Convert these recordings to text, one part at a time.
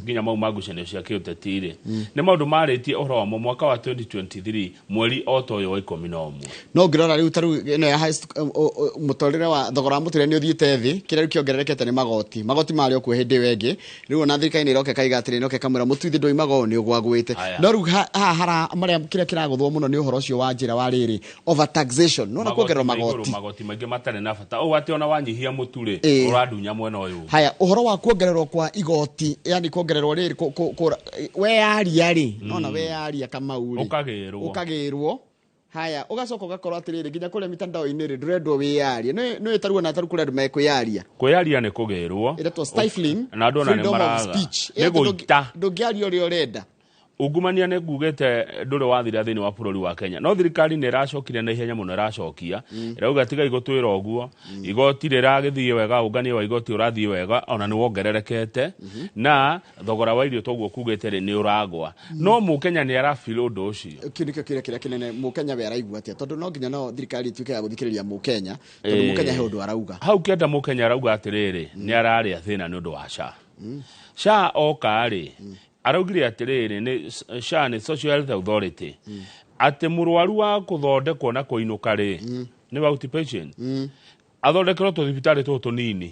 Nginya mau ma ngucanio cia kĩũteti rĩ, nĩ maũndũ marĩtie ũhoro wamo mwaka wa 2023 mweri o ta ũyũ wa 11. No ngĩrora rĩu ta rĩu ĩno ya highest, mũtũrĩre wa thogora wa mũtũrĩre nĩ ũthiĩte thĩ. Kĩrĩa rĩu kĩongererekete nĩ magoti. Magoti marĩ o kuo hĩndĩ ĩyo ĩngĩ. Rĩu ona thirikari nĩ ĩroka ĩkaiga atĩrĩ, ĩroka ĩkamwĩra mũtuithĩ ndwoimaga ũũ nĩ ũgwagwĩte. Aya. No rĩu haha hara marĩa kĩrĩa kĩragũthwo mũno nĩ ũhoro ũcio wa njĩra wa rĩrĩ overtaxation. Nĩwona kuongererwo ma igũrũ, magoti. Magoti maingĩ matarĩ na bata ũũ atĩ ona wanyihia mũtu rĩ, ũrandunya mwena ũyũ ũngĩ. Haya, ũhoro wa kuongererwo kwa igoti, yani kuongererwo rĩrĩ, weyaria rĩ, nona weyaria Kamau rĩ, Ũkagĩrwo. Ũkagĩrwo. Haya, ũgacoka ũgakorwo atĩrĩrĩ, nginya kũrĩa mitandao-inĩ rĩ, ndũrendwo wĩyarie. Nĩ taruo na taru kũrĩa andũ mekwĩyaria. Kwĩyaria nĩ kũgĩrwo. Ĩretwo stifling Na andũ ona nĩ freedom of maraga. speech. Nĩ Ĩ atĩ gũita. ndũngĩaria ũrĩa ũrenda. Ungumania nĩ ngugĩte ndũrĩ wathira thĩinĩ wa bũrũri wa Kenya. No thirikari nĩ ĩracokire na ihenya mũno ĩracokia. Ĩrauga tigai gũtwĩra ũguo. Igoti rĩragĩthiĩ wega, ũngania wa igoti ũrathiĩ wega, ona nĩ wongererekete. Na thogora wa irio toguo kugĩte rĩ, nĩ ũragwa. No mũkenya nĩ arafeel ũndũ ũcio. Kĩu nĩkĩo kĩũria kĩrĩa kĩnene, mũkenya we araigua atĩa? Tondũ no nginya no thirikari ĩtuĩke ya gũthikĩrĩria mũkenya, tondũ mũkenya he ũndũ arauga. Hau kĩanda mũkenya arauga atĩrĩrĩ, nĩ ararĩa thĩna nĩ ũndũ wa SHA. SHA oka rĩ, araugire atĩrĩrĩ, nĩ SHA nĩ Social Health Authority. Atĩ mũrwaru wa kũthondekwo na kũinũka rĩ, nĩ outpatient. Athondekerwo tũthibitarĩ tũtũ tũnini.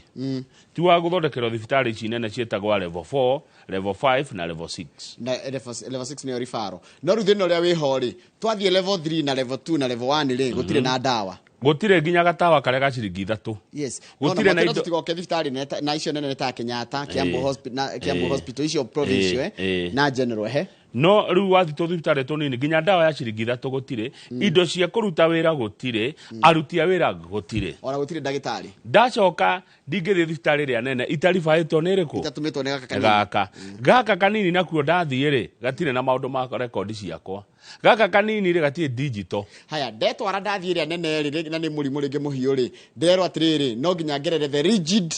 Ti wa gũthondekerwo thibitarĩ ici nene ciĩtagwo level 4, level 5 na level 6. Na level 6 nĩyo referral. No rĩu thĩna ũrĩa wĩho rĩ, twathiĩ level 3 na level 2 na level 1 rĩ, gũtirĩ na ndawa. Gũtirĩ nginya gatawa karĩa ga ciringi ithatũ. Yes. Gũtirĩ No, na na indo tũtigoke thibitarĩ na icio nene ta Kenyatta, Kiambu na Kiambu Hospital, icio provincial, na general, he. No rĩu wathiĩ tũthibitarĩ tũnini nginya ndawa ya ciringi ithatũ gũtirĩ, indo cia kũruta wĩra gũtirĩ, aruti a wĩra gũtirĩ. Ona gũtirĩ ndagĩtarĩ. Ndacoka ndingĩthiĩ thibitarĩ ĩrĩa nene itaribaĩtwo nĩ ĩrĩkũ? Itatũmĩtwo nĩ gaka kanini. Gaka. Gaka kanini nakuo ndathiĩ rĩ, gatirĩ na maũndũ ma rekondi ciakwa. Gaka kanini rĩ, gatirĩ digital. Haya, ndetwara ndathiĩ ĩrĩa nene rĩ, na nĩ mũrimũ rĩngĩ mũhiũ rĩ, nderwo atĩrĩrĩ, no nginya ngerere the rigid,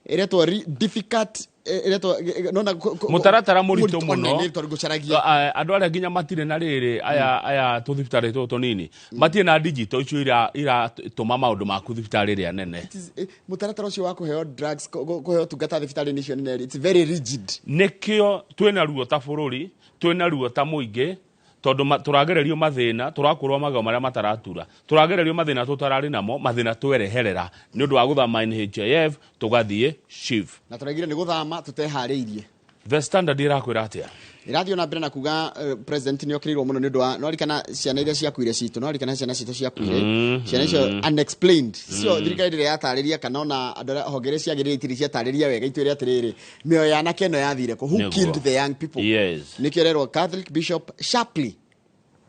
ĩretwo difficult, ĩretwo, nona Mũtaratara mũritũ mũritũ mũno. nĩ tondũ ngũcaragia. Andũ arĩa nginya matirĩ na rĩrĩ, aya tũthibitarĩ tũtũ tũnini, matirĩ na digital icio iratũma maũndũ maku thibitarĩ ĩrĩa nene. It is, mũtaratara ũcio wa kũheo drugs, kũheo ũtungata thibitarĩ-inĩ icio nene, it's very rigid. Nĩkĩo twĩna ruo ta bũrũri, twĩna ruo ta mũingĩ, tondũ tũragererio mathĩna, tũrakũrwo magego marĩa mataratura. Tũragererio mathĩna tũtararĩ namo, mathĩna twereherera nĩ ũndũ wa gũthama NHIF tũgathiĩ SHIF. Na tũraigire nĩ gũthama tũteharĩirie. The Standard ĩrakwĩra atĩa? Ĩrathiĩ na mbere na kuga, president nĩ okĩrĩirwo mũno nĩ ũndũ wa, nĩwarikana ciana iria ciakuire citũ, nĩwarikana ciana citũ ciakuire. Ciana icio unexplained. Cio thirikari ndĩrĩ yatarĩria kana ona andũ arĩa honge iria ciagĩrĩire itirĩ ciatarĩria wega itwĩre atĩrĩrĩ, mĩoyo ya anake ĩno yathire kũ? Who Nĩguo. killed the young people? Yes. Nĩkĩo ĩrerwo Catholic Bishop Sharply.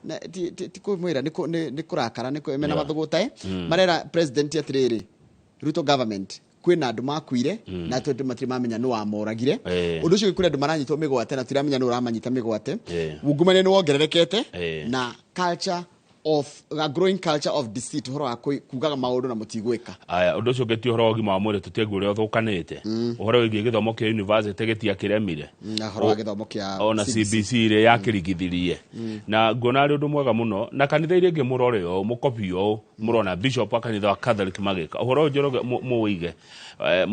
Na, ti kũmwĩra, nĩ kũrakara, nĩ mena mathũgũta, Marera president atĩrĩrĩ, Ruto government kwĩna andũ makuire na andũ matirĩ mamenya nũ wamoragire. Ũndũ ũcio kũrĩ andũ maranyitwo mĩgwate na tũtiramenya nũ ũramanyita mĩgwate. Ungumania nĩ wongererekete na culture of a growing culture of deceit, ũhoro wa kugaga maũndũ na mũtigwĩka. Aya, ũndũ ũcio ũngĩ ti ũhoro wa ũgima wa mwĩrĩ, tũtiaigua ũrĩa ũthũkanĩte. Ũhoro wĩgiĩ gĩthomo kĩa university gĩtiakĩremire. Na ũhoro wa gĩthomo kĩa ona CBC. CBC rĩ yakĩrigithirie. Na nguona arĩ ũndũ mwega mũno, na kanitha iria ingĩ mũrore ũũ, mũkobi ũũ, mũrona bishop wa kanitha wa Catholic magĩka. Ũhoro ũyũ Njoroge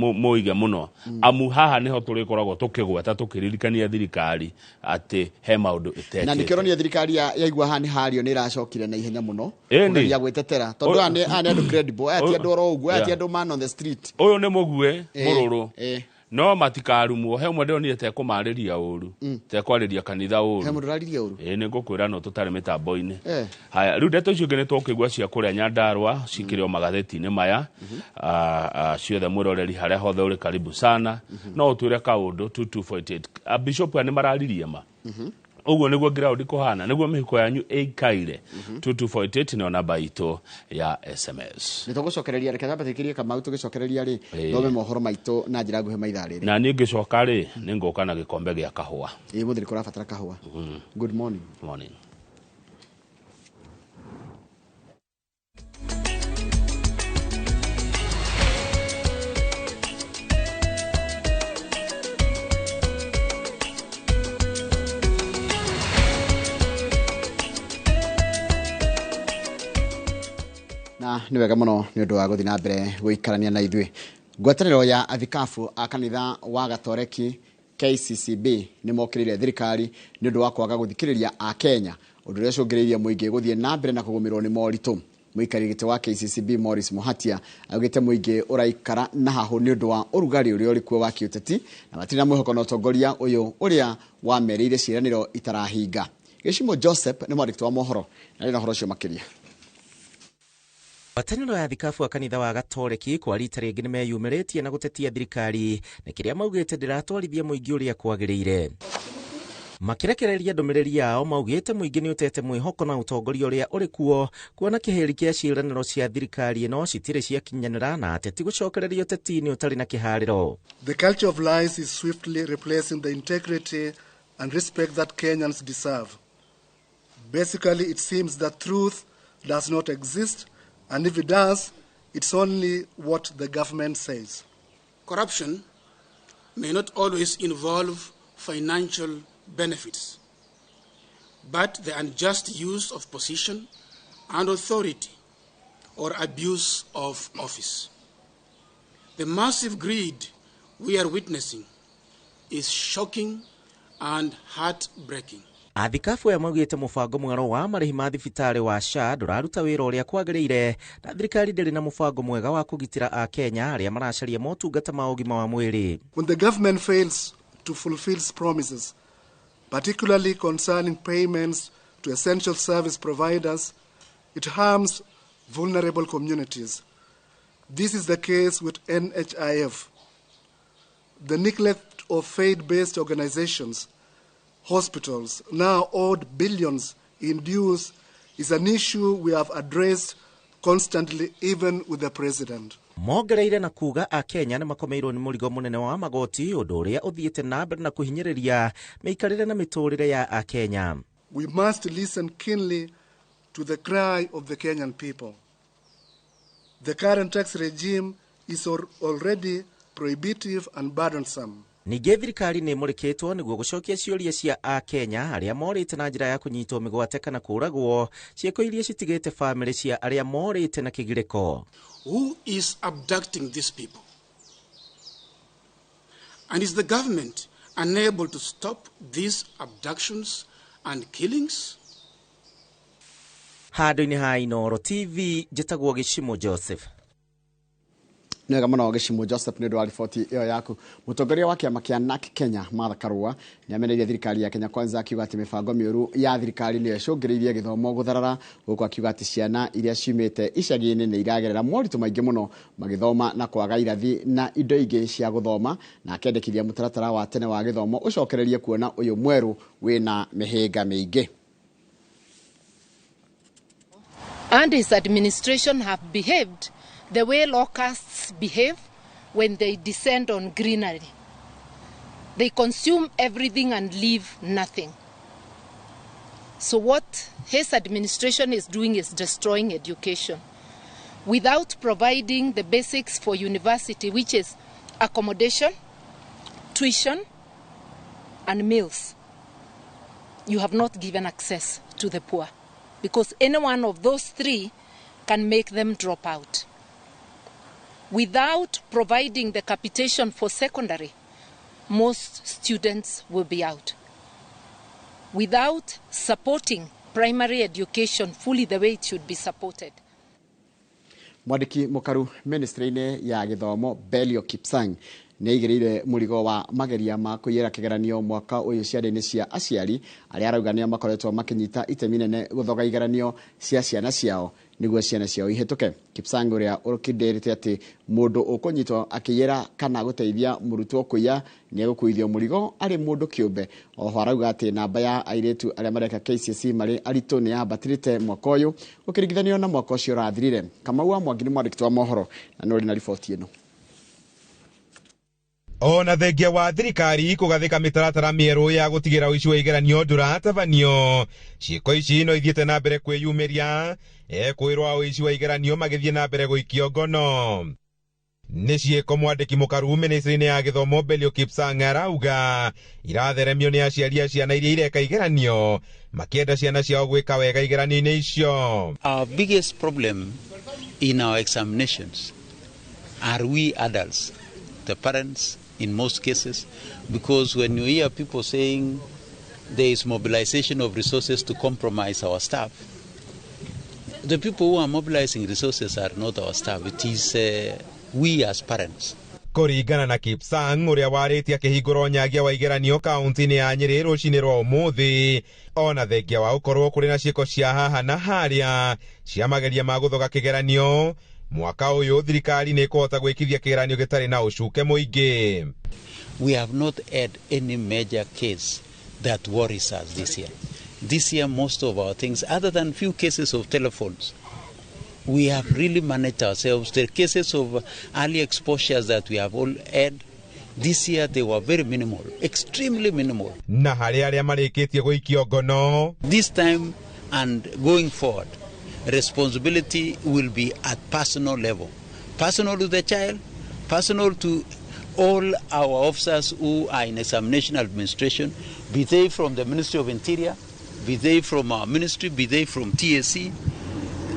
mũwĩige mũno. Amu haha nĩho tũrĩkoragwo tũkĩgweta tũkĩririkania thirikari atĩ he maũndũ ĩtekĩte. Na nĩkĩo ũronire thirikari yaigua haha nĩ hario nĩ ĩracokire na ihenya mũno. Ĩni. Kũgeria gwĩtetera. Tondũ aya nĩ andũ credible, aya ti andũ oro ũguo, aya ti andũ man on the street. Ũyũ nĩ mũguĩ, mũrũrũ. No matikarumwo, he ũmwe ndĩronire tekũmarĩria ũru, tekwarĩria kanitha ũru. He mũndũ ũraririe ũru? Ĩĩ, nĩ ngũkwĩra no tũtarĩ mĩtambo-inĩ. Haya, rĩu ndeto icio ingĩ nĩ tũkĩigua cia kũrĩa Nyandarua, cikĩrĩ o magathĩti-inĩ maya. Ciothe mwĩroreri harĩa hothe ũrĩ karibu sana. No ũtwĩre kaũndũ 2248. Bishop aya nĩ mararirie ma. Ũguo nĩguo ground kũhana, nĩguo mĩhuko yanyu ĩikaire. 2248 nĩyo namba itũ ya SMS. Nĩ tũgũcokereria, reke twambe tũikĩrie Kamau tũgĩcokereria rĩ, thome mohoro maitũ na njĩra nguhĩ maithaa rĩrĩ. Na niĩ ngĩcoka rĩ, nĩ ngũka na gĩkombe gĩa kahũa. Ĩĩ, mũthĩ nĩ kũrabatara kahũa. Good morning. Morning. Na nĩ wega mũno nĩ ũndũ wa gũthiĩ na mbere gũikarania na ithuĩ. Ngwatanĩro ya athikabu a kanitha wa Gatoreki KCCB nĩ mokĩrĩire thirikari nĩ ũndũ wa kwaga gũthikĩrĩria a Kenya ũndũ ũrĩa ũcũngĩrĩirie mũingĩ gũthiĩ na mbere na kũgũmĩrwo nĩ moritũ. Mũikarĩri gĩtĩ wa KCCB Morris Muhatia augĩte mũingĩ ũraikara na hahũ nĩ ũndũ wa ũrugarĩ ũrĩa ũrĩ kuo wa kĩũteti na matirĩ na mwĩhoko na ũtongoria ũyũ ũrĩa wamerĩire ciĩranĩro itarahinga. Gĩcimo Joseph nĩ mwandĩki wa mohoro na arĩ na ũhoro ũcio makĩria. Ngwatanĩro ya thikabu a kanitha wa Gatoreki kwa rita rĩngĩ nĩmeyumĩrĩtie na gũtetia thirikari na kĩrĩa maugĩte ndĩratwarithia mũingĩ ũrĩa kwagĩrĩire. Makĩrekereria ndũmĩrĩri yao maugĩte mũingĩ nĩ ũtete mwĩhoko na ũtongoria ũrĩa ũrĩ kuo kuona kĩhĩri kĩa ciĩranĩro cia thirikari ĩno citirĩ ciakinyanĩra na ateti gũcokereria ũteti-inĩ ũtarĩ na kĩharĩro. The culture of lies is swiftly replacing the integrity and respect that Kenyans deserve. Basically, it seems that truth does not exist, and if it does, it's only what the government says. Corruption may not always involve financial benefits, but the unjust use of position and authority or abuse of office. The massive greed we are witnessing is shocking and heartbreaking. Athikabu aya maugĩte mũbango mwerũ wa marĩhi ma thibitarĩ wa SHA ndũraruta wĩra ũrĩa kwagĩrĩire na thirikari ndĩrĩ na mũbango mwega wa kũgitĩra Akenya arĩa maracaria motungata ma ũgima wa mwĩrĩ. When the government fails to fulfill its promises, particularly concerning payments to essential service providers, it harms vulnerable communities. This is the case with NHIF. The neglect of faith-based organizations, hospitals, now owed billions in dues, is an issue we have addressed constantly, even with the president. Mongereire na kuga Akenya nĩ makomeirwo nĩ mũrigo mũnene wa magoti ũndũ ũrĩa ũthiĩte na mbere na kũhinyĩrĩria mĩikarĩre na mĩtũrĩre ya Akenya. We must listen keenly to the cry of the Kenyan people. The current tax regime is already prohibitive and burdensome. Ningĩ thirikari nĩ ĩmũrĩkĩtwo nĩguo gũcokia ciũria cia Akenya arĩa morĩte na njĩra ya kũnyitwo mĩgwate kana kũũragwo, ciĩko iria citigĩte bamĩrĩ cia arĩa morĩte na kĩgirĩko. Who is abducting these people? And is the government unable to stop these abductions and killings? Handũ-inĩ ha Inooro TV njĩtagwo Gĩcimo Joseph. Nĩwega mũno Gĩcimo Joseph nĩ ũndũ wa riboti ĩyo yaku. Mũtongoria wa kĩama kĩa NARC Kenya Martha Karua nĩ ameneirie thirikari ya Kenya Kwanza akiuga atĩ mĩbango mĩũru ya thirikari nĩyo ĩcũngĩrĩirie gĩthomo gũtharara, gũkũ akiuga atĩ ciana iria ciumĩte icagi-inĩ nĩ iragerera moritũ maingĩ mũno magĩthoma na kwaga irathi na indo ingĩ cia gũthoma, na akendekithia mũtaratara wa tene wa gĩthomo ũcokererie kuona ũyũ mwerũ wĩna mĩhĩnga mĩingĩ. And his administration have behaved the way locusts behave when they descend on greenery. They consume everything and leave nothing. So what his administration is doing is destroying education without providing the basics for university, which is accommodation, tuition, and meals. You have not given access to the poor, because any one of those three can make them drop out. Without providing the capitation for secondary, most students will be out. Without supporting primary education fully the way it should be supported. Mwandĩki mũkaru ministry-inĩ ya gĩthomo Belio Kipsang nĩ aigĩrĩire mũrigo wa mageria ma kũiyĩra kĩgeranio mwaka ũyũ ciande-inĩ cia aciari arĩa arauga nĩo makoretwo makĩnyita itemi nene gũthoga igeranio cia ciana ciao nĩguo ciana ciao ihĩtũke. Kipsang ũrĩa ũkindĩrĩte atĩ mũndũ ũkũnyitwo akĩiyĩra kana gũteithia mũrutwo kũiya nĩ egũkuithio mũrigo arĩ mũndũ kĩũmbe. Oho arauga atĩ namba ya airĩtu arĩa mareka KCSE marĩ aritũ nĩ yambatĩrĩte mwaka ũyũ ũkĩringithanio na mwaka ũcio ũrathirire. Kamau wa Mwangi nĩ mwandĩki wa mohoro na nĩ ũrĩ na riboti ĩno. Ona thengia wa thirikari kũgathĩka mĩtaratara mĩerũ ya gũtigĩra ũici wa igeranio ndũratabanio, ciĩko ici no ithiĩte na mbere kwĩyumĩria ekwĩrwo ũici wa igeranio magĩthiĩ na mbere gũikio ngono. Nĩ ciĩko mwandĩki mũkaru ministry-inĩ ya gĩthomo Belio Kipsang arauga iratheremio nĩ aciari a ciana iria ireka igeranio makĩenda ciana ciao gwĩka wega igeranio-inĩ icio. Our biggest problem in our examinations are we adults, the parents in most cases, because when you hear people saying there is mobilization of resources to compromise our staff, the people who are mobilizing resources are not our staff. It is we as parents. Kũringana na Kipsang ũrĩa warĩtie akĩhingũra ũnyagia wa igeranio kaunti-inĩ ya Nyĩrĩ rũcinĩ rwa ũmũthĩ, ona thengia wa gũkorwo kũrĩ na ciĩko cia haha na harĩa cia mageria ma gũthoga kĩgeranio, mwaka ũyũ thirikari nĩ ĩkũhota gwĩkithia kĩgeranio gĩtarĩ na ũcuke mũingĩ. We have not had any major case that worries us this year. This year, most of our things, other than few cases of telephones, we have really managed ourselves. The cases of early exposures that we have all had, this year they were very minimal, extremely minimal. Na harĩ arĩa marĩkĩtie gũikio ngono. This time and going forward, responsibility will be at personal level. Personal to the child, personal to all our officers who are in examination administration, be they from the Ministry of Interior, be they from our ministry, be they from TSC,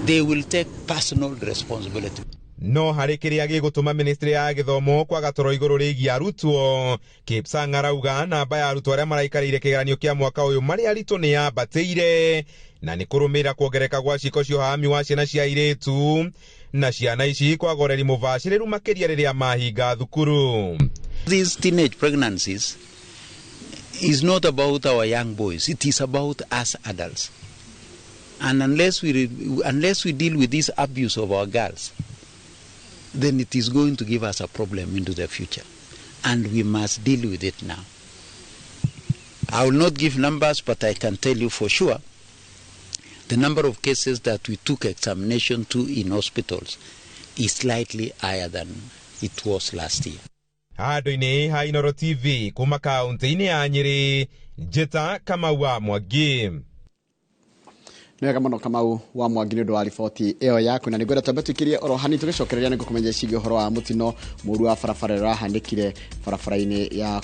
they will take personal responsibility. No harĩ kĩrĩa gĩgũtũma ministry ya gĩthomo kwaga toro igũrũ rĩgiĩ arutwo, Kipsang arauga namba ya arutwo arĩa maraikarĩire kĩgeranio kĩa mwaka ũyũ marĩ aritũ nĩ yambatĩire, na nĩ kũrũmĩrĩra kuongereka gwa ciĩko cia ũhahami wa ciana cia airĩtu na ciana ici kwaga ũreri mũbacĩrĩru makĩria rĩrĩa mahinga thukuru. These teenage pregnancies is not about our young boys, it is about us adults. And unless we deal with this abuse of our girls, then it is going to give us a problem into the future. And we must deal with it now. I will not give numbers, but I can tell you for sure the number of cases that we took examination to in hospitals is slightly higher than it was last year. Handũ-inĩ ha Inooro TV kuma kaunti-inĩ ya Nyĩrĩ, Njĩta Kamau wa Mwangi. Nĩ wega mũno Kamau wa Mwangi nĩ ũndũ wa riboti ĩyo yaku, na nĩngwenda twambe tũikĩrie oro hanini tũgĩcokereria nĩ ngũkũmenyithia ciĩgiĩ ũhoro wa mũtino mũũru wa barabara ũrĩa ũrahanĩkire barabara-inĩ ya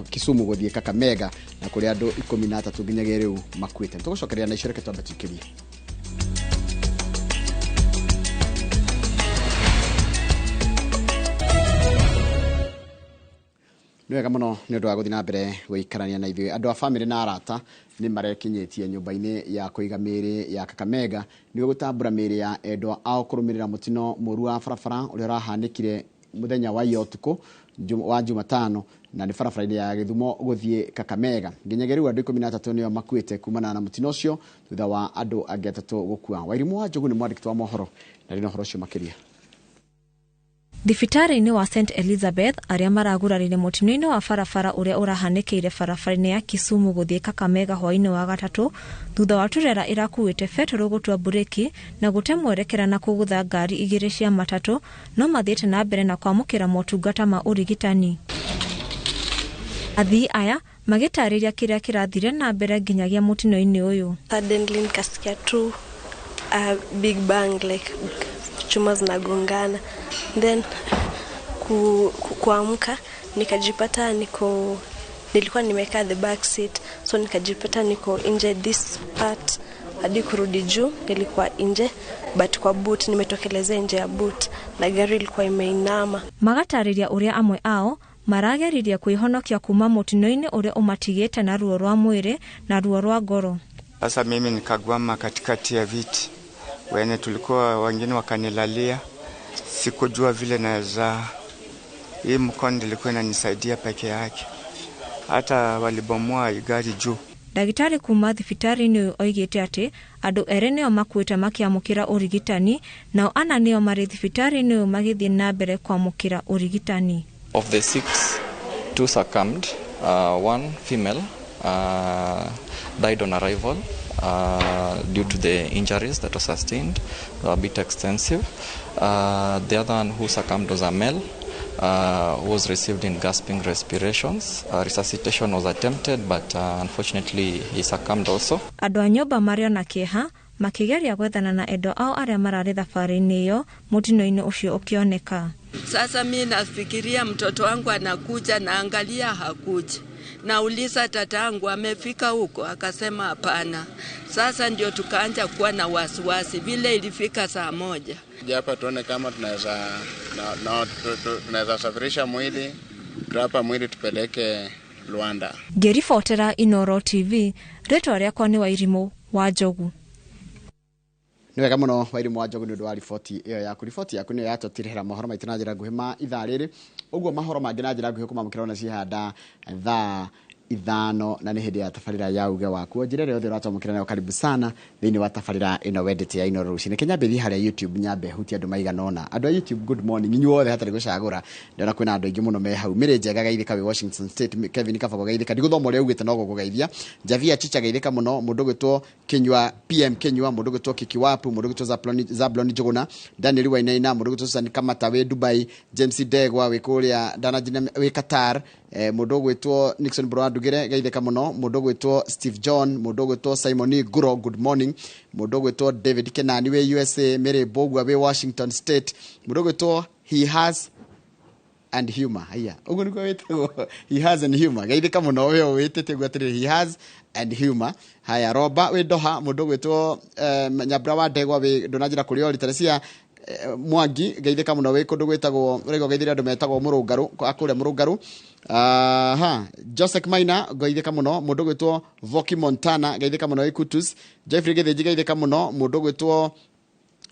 Kisumu gũthiĩ Kakamega, na kũrĩa andũ 13 nginyagia rĩu makuĩte. Tũgũcokereria na icio, reke twambe tũikĩrie. Nĩ wega mũno nĩ ũndũ wa gũthiĩ na mbere gũikarania na ithuĩ. Andũ a bamĩrĩ na arata nĩ marekinyĩtie nyũmba-inĩ ya kũiga mĩĩrĩ ya Kakamega nĩguo gũtambũra mĩĩrĩ ya endwa ao kũrũmĩrĩra mũtino mũũru wa barabara ũrĩa ũrahanĩkire mũthenya wa ira ũtukũ wa Jumatano, na nĩ barabara-inĩ ya Gĩthumo gũthiĩ Kakamega. Nginyagia rĩu andũ 13 nĩo makuĩte kumana na mũtino ũcio thutha wa andũ angĩ 3 gũkua. Wairimũ wa Njogu nĩ mwandĩki wa mohoro na rĩ na ũhoro ũcio makĩria. Thibitarĩ-inĩ wa St Elizabeth arĩa maragurarire mũtino-inĩ wa barabara ũrĩa ũrahanĩkĩire barabara-inĩ ya Kisumu gũthiĩ Kakamega hwaĩ-inĩ wa gatatũ thutha wa turera ĩrakuĩte betũrũ gũtua mburĩki na gũte mwerekera na kũgũtha ngari 2 cia matatũ, no mathiĩte na mbere na kwamũkĩra motungata ma ũrigitani. Athii aya magĩtarĩria kĩrĩa kĩrathire na mbere nginyagia mũtino-inĩ ũyũ. Suddenly nikasikia tu a big bang, like chuma zinagongana, then kuamka nikajipata niko, nilikuwa nimekaa the back seat, so nikajipata niko nje this part hadi kurudi juu nilikuwa nje, but kwa boot nimetokelezea nje ya boot na gari ilikuwa imeinama. Magatarĩria ũrĩa amwe ao marageririe kwĩhonokia kuma mũtino-inĩ ũrĩa ũmatigĩte na ruo rwa mwĩrĩ na ruo rwa ngoro. Sasa mimi nikagwama katikati ya viti, wene tulikuwa wengine wakanilalia, sikujua vile naweza, hii mkono ilikuwa inanisaidia peke yake, hata walibomoa gari juu. Ndagĩtarĩ kuma thibitarĩ-inĩ ũyũ oigĩte atĩ andũ erĩ nĩo makuĩte makĩamũkĩra ũrigitani, nao 4 nĩo marĩ thibitarĩ-inĩ ũyũ magĩthiĩ na mbere kwamũkĩra ũrigitani. Of the 6, 2 succumbed, 1 female died on arrival due to the injuries that were sustained. They were a bit extensive. The other one who succumbed was a male who was received in gasping respirations. Resuscitation was attempted, but unfortunately he succumbed also. Andũ a nyũmba marĩ ona kĩeha makĩgeria gwethana na endwa ao arĩa mararĩ thabarĩ-inĩ ĩyo mũtino-inĩ ũcio ũkĩoneka. Sasa mi nafikiria mtoto wangu anakuja, naangalia hakuja. Nauliza tatangu amefika huko, akasema hapana. Sasa ndio tukaanza kuwa na wasiwasi vile ilifika saa 1. Hapa tuone kama tunaweza safirisha mwili Tulirudi hapa mwili tupeleke Luanda. Ngĩribotera Inoro TV, rĩtwa rĩakwa nĩ Wairimũ wa Njogu. Nĩ wega mũno Wairimũ wa Njogu nĩ ũndũ wa riboti ĩyo yaku. Riboti yaku nĩyo yatũtirĩhĩra mohoro maitũ na njĩra nguhĩ ma ithaa rĩrĩ. Ũguo mahoro mangĩ na njĩra nguhĩ kũmamũkĩra ona cihanda thaa 5 na nĩ hĩndĩ ya tabarĩra ya uge waku. Njĩra ĩrĩa yothe ũratwamũkĩra nayo, karibu sana thĩinĩ wa tabarĩra ĩno wendete ya Inoro rũcinĩ. Reke nyambe thiĩ harĩa YouTube, nyambe hutie andũ maigana ũna. Andũ a YouTube, good morning inyuothe hatarĩ gũcagũra. Ndĩrona kwĩna andũ aingĩ mũno me hau. Mĩrĩ Njega geithĩka wĩ Washington State, Kevin Kabago geithĩka. Ndigũthoma ũrĩa ugĩte no gũkũgeithia. Javia Chicha geithĩka mũno. Mũndũ ũgwĩtwo Kinyua PM Kinyua, mũndũ ũgwĩtwo Kikiwapu, mũndũ ũgwĩtwo Zabloni Njũgũna, Daniel Wainaina, mũndũ ũgwĩtwo Susan Kamata wĩ Dubai, James Ndegwa wĩ kũrĩa Ndanajina wĩ Qatar, mũndũ ũgwĩtwo Nixon Bro Ndugire geithĩka mũno, mũndũ ũgwĩtwo Steve John, mũndũ ũgwĩtwo Simon Nguro, good morning, mũndũ ũgwĩtwo David Kenani wĩ USA, Mary Mbũgua wĩ Washington State, mũndũ ũgwĩtwo He Has and Humor, haya ũguo nĩguo wĩtagwo He Has and Humor, geithĩka mũno we wĩtĩte ũguo atĩrĩrĩ He Has and Humor. Haya, Roba wĩ Doha, mũndũ ũgwĩtwo Nyambura wa Ndegwa wĩ ndũnanjĩra kũrĩa ũrĩ, Teresia Mwangi geithĩka mũno wĩ kũndũ gwĩtagwo ũraigua geithĩria andũ metagwo Mũrũngarũ kũrĩa Mũrũngarũ. Aha, Joseph Maina geithĩka mũno, mũndũ ũgwĩtwo Voki Montana geithĩka mũno wĩ Kutus, Jeffrey Gĩthĩnji geithĩka mũno, mũndũ ũgwĩtwo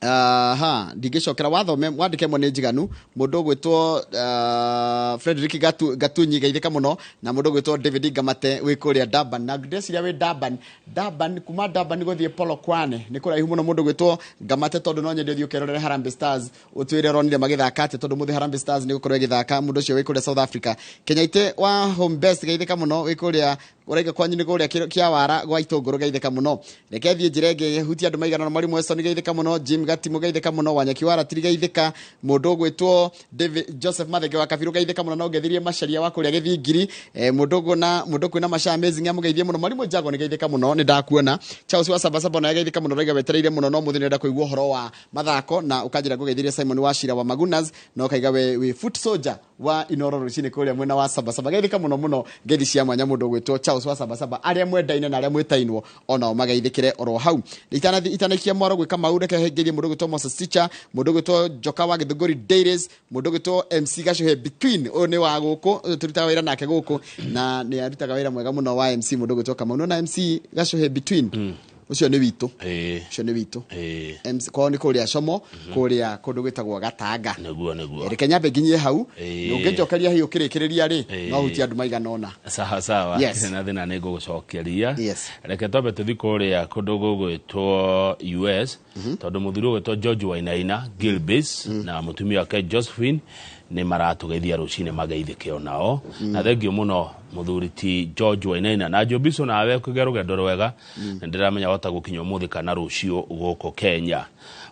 aha ndingĩcokera wathome wandĩke mo nĩ njiganu, mũndũ ũgwĩtwo Frederick Gatunyi geithĩka mũno, na mũndũ ũgwĩtwo David Ngamate wĩ kũrĩa Durban, na ndĩreciria wĩ Durban, kuma Durban gũthiĩ Polokwane nĩ kũraihu mũno mũndũ ũgwĩtwo Ngamate, tondũ no nyende ũthiĩ ũkerorere Harambee Stars ũtwĩre ũronire magĩthaka atĩa, tondũ mũthĩ Harambee Stars nĩ gũkorwo ĩgĩthaka. Mũndũ ũcio wĩ kũrĩa South Africa. Kenyaite wa Home Best geithĩka mũno wĩ kũrĩa ũraiga kwanyu nĩ kũrĩa Kĩawara gwa Itũngũrũ geithĩka mũno. Reke thiĩ njĩra ĩngĩ hutia andũ maigana ũna, Mwalimu Weston geithĩka mũno, Jim Gatimu geithĩka mũno, Wanyeki wa Ratiri geithĩka, mũndũ ũgwĩtwo David Joseph Mathenge wa Kabiru geithĩka mũno, na ũngeithirie Macharia wa kũrĩa Gĩthingiri, mũndũ ũguo mũndũ kwĩna Macha Amazing amũgeithie mũno, Mwalimu Jago nĩ geithĩka mũno, nĩ ndakuona. Charles wa Sabasaba naye geithĩka mũno, raiga wetereire mũno no mũthĩ nĩrenda kũigua ũhoro wa mathako, na ũkanjĩra ngũgeithirie Simon wa Shira wa Magunas, na ũkaiga we wĩ foot soldier wa Inoro rũcinĩ kũrĩa mwena wa Sabasaba. Geithĩka mũno mũno, ngeithi cia mwanya mũndũ ũgwĩtwo Charles wa Sabasaba, arĩa mwendaine na arĩa mwĩtainwo onao mageithĩkĩre oro hau. Itanaikia mwaro gwĩka mau, reke ngeithie mũndũ ũgwĩtwo Moses Teacher, mũndũ ũgwĩtwo Njoka wa Gĩthũngũri Dairies, mũndũ ũgwĩtwo MC Gacuhe Between, ũyũ nĩ wa gũkũ, ũyũ tũrutaga wĩra nake gũkũ na nĩ arutaga wĩra mwega mũno wa MC, mũndũ ũgwĩtwo Kamau. Nĩwona MC Gacuhe Between ũcio nĩ witũ, ũcio nĩ witũ MC kwao nĩ kũrĩa Como, kũrĩa kũndũ gwĩtagwo Gatanga. Nĩguo. Reke nyambe nginyie hau, ũngĩnjokeria hihi ũkĩrĩkĩrĩria rĩ, no hutie andũ maigana ũna. Sawa sawa. Yes. Na thĩna nĩ ngũgũcokeria. Reke twambe tũthiĩ kũrĩa kũndũ gũgwĩtwo US, tondũ mũthuri ũgwĩtwo George Wainaina Gilbis na mũtumia wake Josephine nĩ maratũgeithia rũcinĩ mageithĩke onao. Na thengio mũno mũthuri ti George Wainaina na Jobiso, nawe kũgĩa rũgendo rwega, na ndĩramenya wahota gũkinya ũmũthĩ kana rũciũ gũkũ Kenya.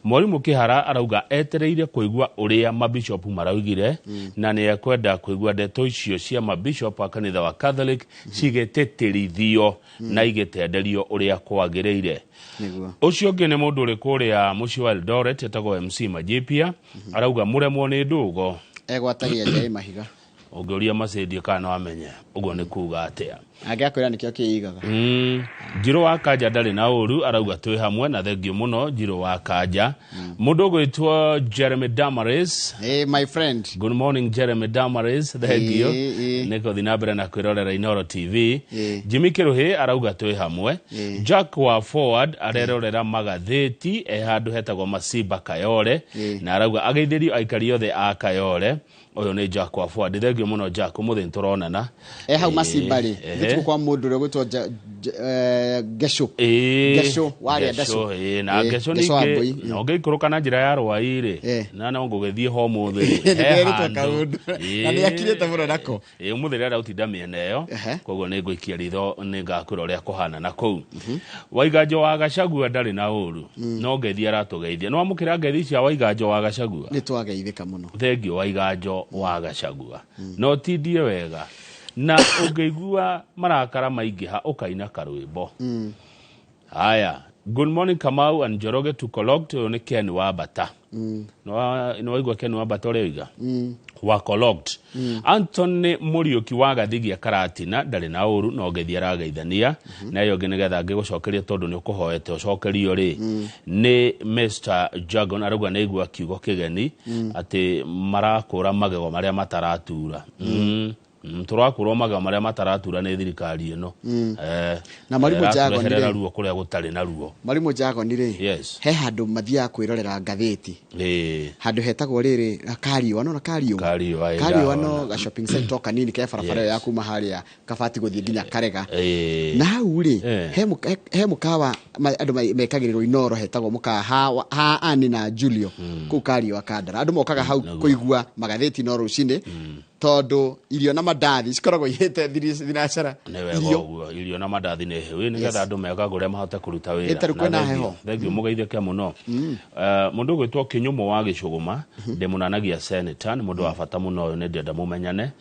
Mwarimũ Kĩhara arauga etereire kũigua ũrĩa mabishop maraugire, na nĩ ekwenda kũigua ndeto icio cia mabishop a kanitha wa Catholic cigĩtĩtĩrithio na igĩtenderio ũrĩa kwagĩrĩire. Ũcio ũngĩ nĩ mũndũ ũrĩ kũrĩa mũciĩ wa Eldoret etagwo MC Majipia, arauga mũremwo nĩ ndũgo egwatagia nja ĩ mahiga. Ũngĩũria Mercedes kana no amenye ũguo nĩ kuga atĩa. Angĩakwĩra nĩkĩo kĩigaga. Njirũ wa Kanja ndarĩ na ũru, arauga twĩ hamwe, na thengio mũno Njirũ wa Kanja. Mũndũ ũgwĩtwo Jeremy Damaris. Hey, my friend. Good morning Jeremy Damaris, thengio nĩ gũthiĩ na mbere na kwĩrorera Inoro TV. Jimmy Kĩrũhĩ arauga twĩ hamwe. Jack wa Forward arerorera magathĩti e handũ hetagwo Masimba Kayole, na arauga ageithĩrio aikari othe a Kayole. Ũyũ nĩ Jack wa Forward, thengio mũno Jack, ũmũthĩ nĩtũronana. Hau Masimba rĩ, nĩtũkũ kwa mũndũ ũrĩa ũgwĩtwo Gesho. Gesho, warĩa Gesho. Na Gesho ningĩ, na ũngĩikũrũka na njĩra ya Rwai rĩ, na no ngũgĩthiĩ ho ũmũthĩ rĩ, he handũ. Na nĩakirĩte mũno nako. Ũmũthĩ rĩrĩa ũtinda mĩena ĩyo, koguo nĩngũikia ritho nĩngakwĩra ũrĩa kũhana na kũu. Waiganjo wa Gachagua ndarĩ na ũru, no ngeithi aratũgeithia. Nĩwamũkĩra ngeithi cia Waiganjo wa Gachagua? Nĩtwageithĩka mũno. Thengio Waiganjo wa Gachagua. No tindie wega. Na ũngĩigua marakara maingĩha ũkaina karwĩmbo. Haya, good morning Kamau and Njoroge to collect, ũyũ nĩ Ken wa Bata. Nĩwaigua Ken wa Bata ũrĩa oiga? Wa collect. Anthony Mũriũki wa Gathigia Karatina ndarĩ na ũru, no ngeithi arageithania. Na ĩyo ĩngĩ nĩgetha ngĩgũcokeria tondũ nĩ ũkũhoete ũcokerio rĩ, nĩ Mr. Jagon arauga nĩ aigua kiugo kĩgeni atĩ marakũra magego marĩa mataratura. Tũrakwĩrwo magego marĩa mataratura nĩ thirikari ĩno. Na Mwalimu Jago ĩratũreherera nĩ- ruo kũrĩa gũtarĩ na ruo. Mwalimu Jago nĩ rĩ, he handũ mathiaga kwĩrorera ngathĩti, handũ hetagwo rĩrĩ Kariũa, nona Kariũa? Kariũa, ĩ, Kariũa, no ndahona. ga shopping center kanini ke barabara ĩyo ya kuma harĩa Kabati gũthiĩ nginya Karega. Na hau rĩ, he mũkawa andũ mekagĩrĩrwo inoro, hetagwo mũkawa ha Ani na Julio kũu Kariũa Kandara. Andũ mokaga hau kũigua magathĩti no rũcinĩ, tondũ irio na mandathi cikoragwo ihĩte thinacara. Nĩ wega. Irio. Ũguo irio na mandathi nĩ hehu nĩgetha andũ mekagũre mahote kũruta wĩra. Ĩ, tarĩu Na kwĩna thengiũ- heho. Thengiũ mũgeithĩke mũno. Mũndũ ũgwĩtwo Kĩnyũmũ wa Gĩcũgũma, ndĩmũnanagia senator, nĩ mũndũ wa bata mũno ũyũ, nĩ ndĩrenda mũmenyane.